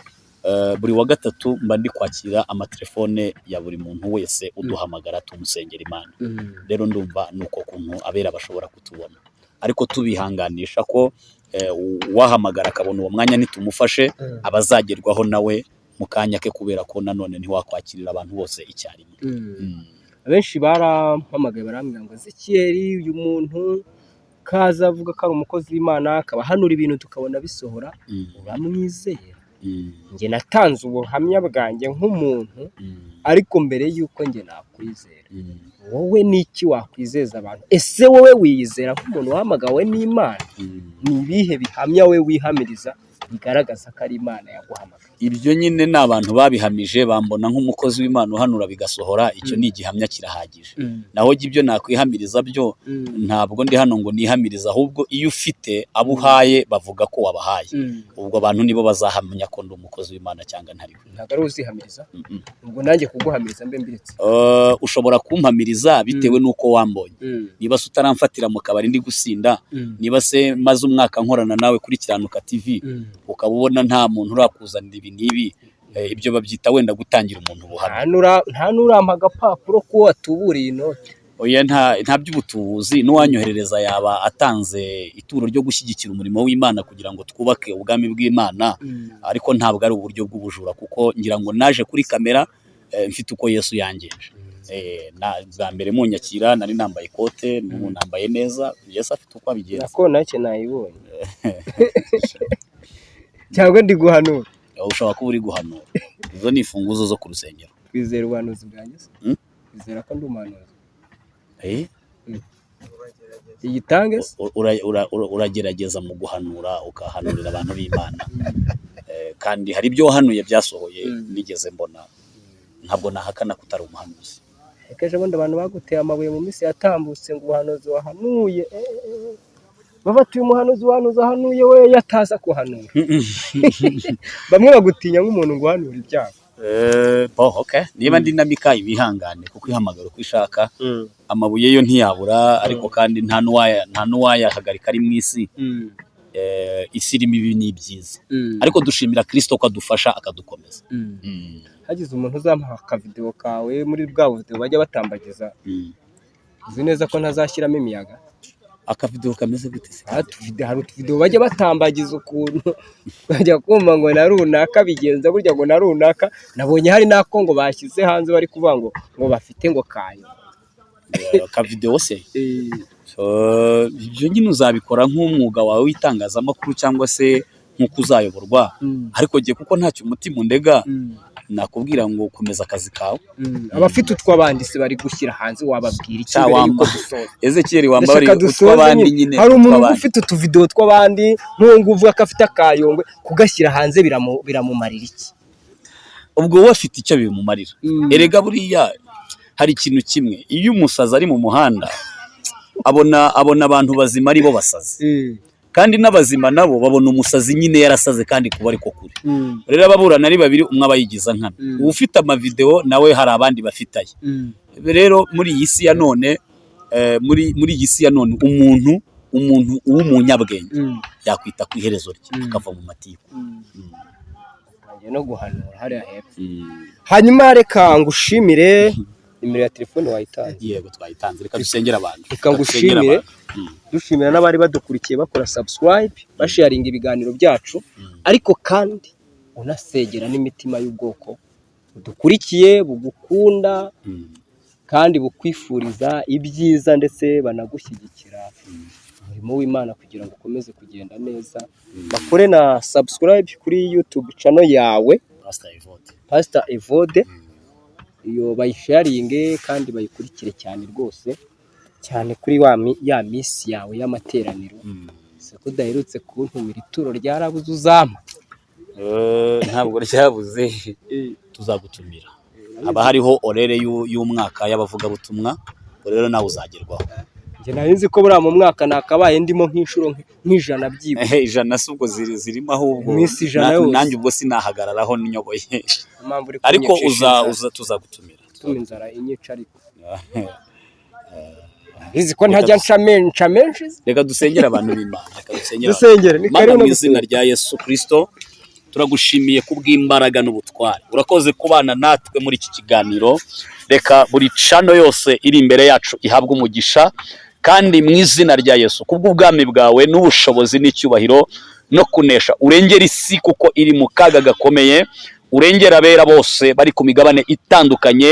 [SPEAKER 2] Buri wa gatatu mba ndi kwakira amatelefone ya buri muntu wese uduhamagara, tumusengera Imana. Rero ndumva ni uko kuntu abera bashobora kutubona, ariko tubihanganisha ko uwahamagara akabona uwo mwanya nitumufashe, abazagerwaho nawe mu kanya ke, kubera ko nanone ntiwakwakirira abantu bose icyarimwe.
[SPEAKER 1] Abenshi barampamagaye barambwira ngo Ezekiyeli, uyu muntu kaza avuga ko ari umukozi w'Imana, akaba ahanura ibintu tukabona bisohora, uramwizera? Njye natanze ubuhamya bwanjye nk'umuntu, ariko mbere y'uko njye nakwizera, wowe n'iki wakwizeza abantu? Ese wowe wiyizera nk'umuntu wahamagawe n'Imana? Ni ibihe bihamya we wihamiriza Bigaragaza ko ari Imana yaguhamagaye.
[SPEAKER 2] Ibyo nyine ni abantu babihamije, bambona nk'umukozi w'Imana uhanura bigasohora. Icyo ni igihamya, kirahagije. Naho jya ibyo nakwihamiriza byo, ntabwo ndi hano ngo nihamirize, ahubwo iyo ufite abo uhaye bavuga ko wabahaye. Ubwo abantu nibo bazahamya ko ndi umukozi w'Imana cyangwa ntari we.
[SPEAKER 1] Ntabwo ari uzihamiriza. Ubwo nanjye kuguhamiriza mbe mbiretse.
[SPEAKER 2] Ushobora kumpamiriza bitewe n'uko wambonye. Niba se utaramfatira mu kabari ndi gusinda, niba se maze umwaka nkorana nawe kuri Kiranuka TV, ukaba ubona nta muntu urakuzanira ibi n'ibi, ibyo babyita wenda gutangira umuntu ubuhamya.
[SPEAKER 1] Nta n'urampa agapapuro ko watuburiye inoti.
[SPEAKER 2] Oya, nta by'ubutubuzi. N'uwanyoherereza yaba atanze ituro ryo gushyigikira umurimo w'Imana kugira ngo twubake ubwami bw'Imana, ariko ntabwo ari uburyo bw'ubujura, kuko ngira ngo naje kuri kamera mfite uko Yesu yangenje. Bwa mbere munyakira nari nambaye ikote, n'ubu nambaye neza. Yesu afite uko abigenza.
[SPEAKER 1] Nako nacyo nayibonye, cyangwa ndi guhanura?
[SPEAKER 2] Ushobora kuba uri guhanura. Izo ni imfunguzo zo ku rusengero.
[SPEAKER 1] Twizera ubuhanuzi bwanjye se?
[SPEAKER 2] Mm?
[SPEAKER 1] Twizera ko ndi umuhanuzi? Iyitange se?
[SPEAKER 2] Uragerageza mu guhanura, ukahanurira abantu b'Imana. Kandi hari ibyo wahanuye byasohoye nigeze mbona. Ntabwo nahakana ko utari umuhanuzi.
[SPEAKER 1] Reka, ejo bundi abantu baguteye amabuye mu minsi yatambutse ngo ubuhanuzi wahanuye, bafata uyu muhanuzi, ubuhanuzi ahanuye we yataza kuhanura. Bamwe bagutinya nk'umuntu ngo uhanura ibyago.
[SPEAKER 2] Bon, okay. Niba ndi na Mikayi bihangane, kuko ihamagara uko ishaka. Amabuye yo ntiyabura, ariko kandi nta n'uwayahagarika ari mu isi. Isi irimo ibi n'ibyiza, ariko dushimira Kristo ko adufasha akadukomeza.
[SPEAKER 1] Hagize umuntu uzampa akavidewo kawe muri bwa buvidewo bajya batambagiza, uzi neza ko ntazashyiramo imiyaga?
[SPEAKER 2] Akavidewo kameze gute se?
[SPEAKER 1] Hari utuvidewo bajya batambagiza ukuntu bajya kumva ngo na runaka bigenza burya, ngo na runaka. Nabonye hari n'ako ngo bashyize hanze, bari kuvuga ngo bafite ngo kayo.
[SPEAKER 2] Akavidewo se? Ibyo nyine uzabikora nk'umwuga wawe w'itangazamakuru cyangwa se nk'uko uzayoborwa, ariko jye kuko ntacyo umutima undega, nakubwira ngo komeza akazi kawe.
[SPEAKER 1] Abafite utw'abandi se bari gushyira hanze, wababwira iki
[SPEAKER 2] Cya
[SPEAKER 1] mbere
[SPEAKER 2] wamba.
[SPEAKER 1] yuko dusoza?
[SPEAKER 2] Ezekiyeli, wambabariye.
[SPEAKER 1] Ndashaka dusoze
[SPEAKER 2] Utw'abandi
[SPEAKER 1] nyine.
[SPEAKER 2] nyine,
[SPEAKER 1] Hari umuntu
[SPEAKER 2] utw'abandi.
[SPEAKER 1] ufite utuvidewo tw'abandi, nk'uwo nguwo uvuga ko afite akayongwe, kugashyira hanze biramumarira iki?
[SPEAKER 2] Ubwo we afite icyo bimumarira. Erega buriya hari ikintu kimwe: iyo umusazi ari mu muhanda abona abantu bazima ari bo basazi, kandi n'abazima nabo babona umusazi nyine yarasaze, kandi kuba ariko kuri. Rero ababurana ari babiri, umwe aba yigiza nkana. Ufite amavidewo nawe hari abandi bafitaye. Rero muri iyi si ya none, muri iyi si ya none, umuntu w'umunyabwenge yakwita ku iherezo rye, akava mu matiku.
[SPEAKER 1] Ntangiye no guhanura hariya hepfo. Hanyuma reka ngushimire. Nimero ya telefone wayitanze?
[SPEAKER 2] Yego, twayitanze. Reka dusengere abantu.
[SPEAKER 1] Reka
[SPEAKER 2] Reka dusengere
[SPEAKER 1] ngushimire.
[SPEAKER 2] abantu.
[SPEAKER 1] Dushimira n'abari badukurikiye bakora subscribe, basharinga ibiganiro byacu, ariko kandi unasegera n'imitima y'ubwoko budukurikiye, bugukunda kandi bukwifuriza ibyiza, ndetse banagushyigikira umurimo w'Imana kugira ngo ukomeze kugenda neza. Bakore na subscribe kuri YouTube channel yawe.
[SPEAKER 2] Pastor Evode.
[SPEAKER 1] Pastor Evode. Iyo bayisharinge kandi bayikurikire cyane rwose, cyane kuri ya minsi yawe y'amateraniro. Se ko udaherutse kuntumira, ituro ryarabuze, uzampa?
[SPEAKER 2] Ntabwo ryabuze, tuzagutumira. Haba hariho horaire y'umwaka y'abavugabutumwa, ubwo rero nawe uzagerwaho.
[SPEAKER 1] Njye nari nzi ko buriya mu mwaka nakabaye ndimo nk'inshuro nk'ijana byibura.
[SPEAKER 2] 100 si ubwo zirimo ahubwo.
[SPEAKER 1] Iminsi 100 yose.
[SPEAKER 2] Nanjye ubwo sinahagararaho nyoboye.
[SPEAKER 1] Impamvu uri
[SPEAKER 2] Ariko
[SPEAKER 1] kunyicisha
[SPEAKER 2] uza
[SPEAKER 1] inzara.
[SPEAKER 2] uza, tuzagutumira.
[SPEAKER 1] Utuma inzara inyica, ariko bizi ko ntajya nca menshi.
[SPEAKER 2] Reka dusengere abantu b'Imana, reka dusengere abantu.
[SPEAKER 1] Dusengere, ni
[SPEAKER 2] Mana,
[SPEAKER 1] karibu
[SPEAKER 2] mu
[SPEAKER 1] no
[SPEAKER 2] izina
[SPEAKER 1] gusenga.
[SPEAKER 2] rya Yesu Kristo, turagushimiye kubw'imbaraga n'ubutware. Urakoze kubana natwe muri iki kiganiro. Reka buri channel yose iri imbere yacu ihabwe umugisha, kandi mu izina rya Yesu, kubw'ubwami bwawe n'ubushobozi n'icyubahiro no kunesha, urengera isi kuko iri mu kaga gakomeye. Urengera abera bose bari ku migabane itandukanye.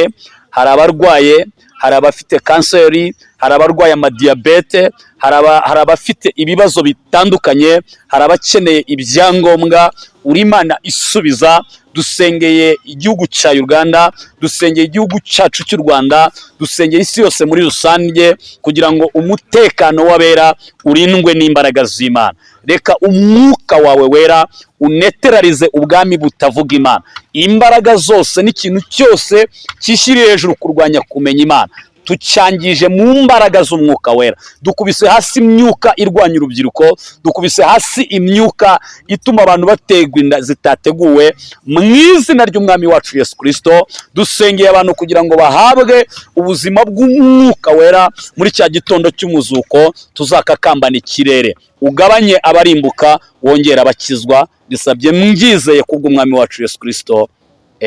[SPEAKER 2] Hari abarwaye, hari Hari abafite kanseri, hari abarwaye amadiyabete, hari abafite ibibazo bitandukanye, hari abakeneye ibyangombwa. Uri Imana isubiza. Dusengeye igihugu cya Uganda, dusengeye igihugu cyacu cy'u Rwanda, dusengeye isi yose muri rusange, kugira ngo umutekano w'abera urindwe n'imbaraga z'Imana. Reka umwuka wawe wera uneterarize ubwami butavuga Imana, imbaraga zose n'ikintu cyose cyishyiriye hejuru kurwanya kumenya Imana, tucyangije mu mbaraga z'umwuka wera. Dukubise hasi imyuka irwanya urubyiruko, dukubise hasi imyuka ituma abantu bategwa inda zitateguwe, mu izina ry'Umwami wacu Yesu Kirisito. Dusengeye abantu kugira ngo bahabwe ubuzima bw'umwuka wera muri cya gitondo cy'umuzuko tuzakakambana ikirere. Ugabanye abarimbuka, wongere abakizwa. Bisabye mbyizeye kubw'Umwami wacu Yesu Kirisito,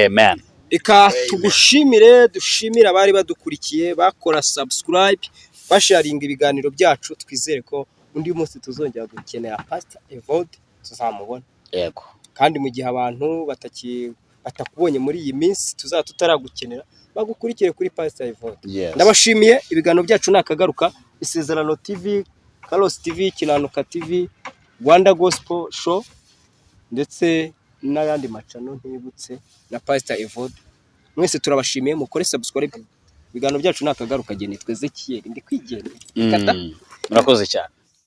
[SPEAKER 2] amen.
[SPEAKER 1] Reka tugushimire, dushimire abari badukurikiye, bakora subscribe, basharinga ibiganiro byacu. Twizere ko undi munsi tuzongera gukenera Pastor Evode tuzamubona.
[SPEAKER 2] Yego.
[SPEAKER 1] Kandi mu gihe abantu batakubonye muri iyi minsi tuzaba tutaragukenera, bagukurikire kuri Pastor Evode.
[SPEAKER 2] Yes.
[SPEAKER 1] Ndabashimiye. Ibiganiro byacu ni akagaruka. Isezerano TV, Karosi TV, Kiranuka TV, Rwanda Gospel Show, ndetse n'ayandi macano ntibutse, na Pastor Evode, mwese turabashimiye. Mukore subscribe. Ibiganiro byacu ni akagaruka. Nitwa Ezekiel, ndi kwigendera.
[SPEAKER 2] Murakoze cyane.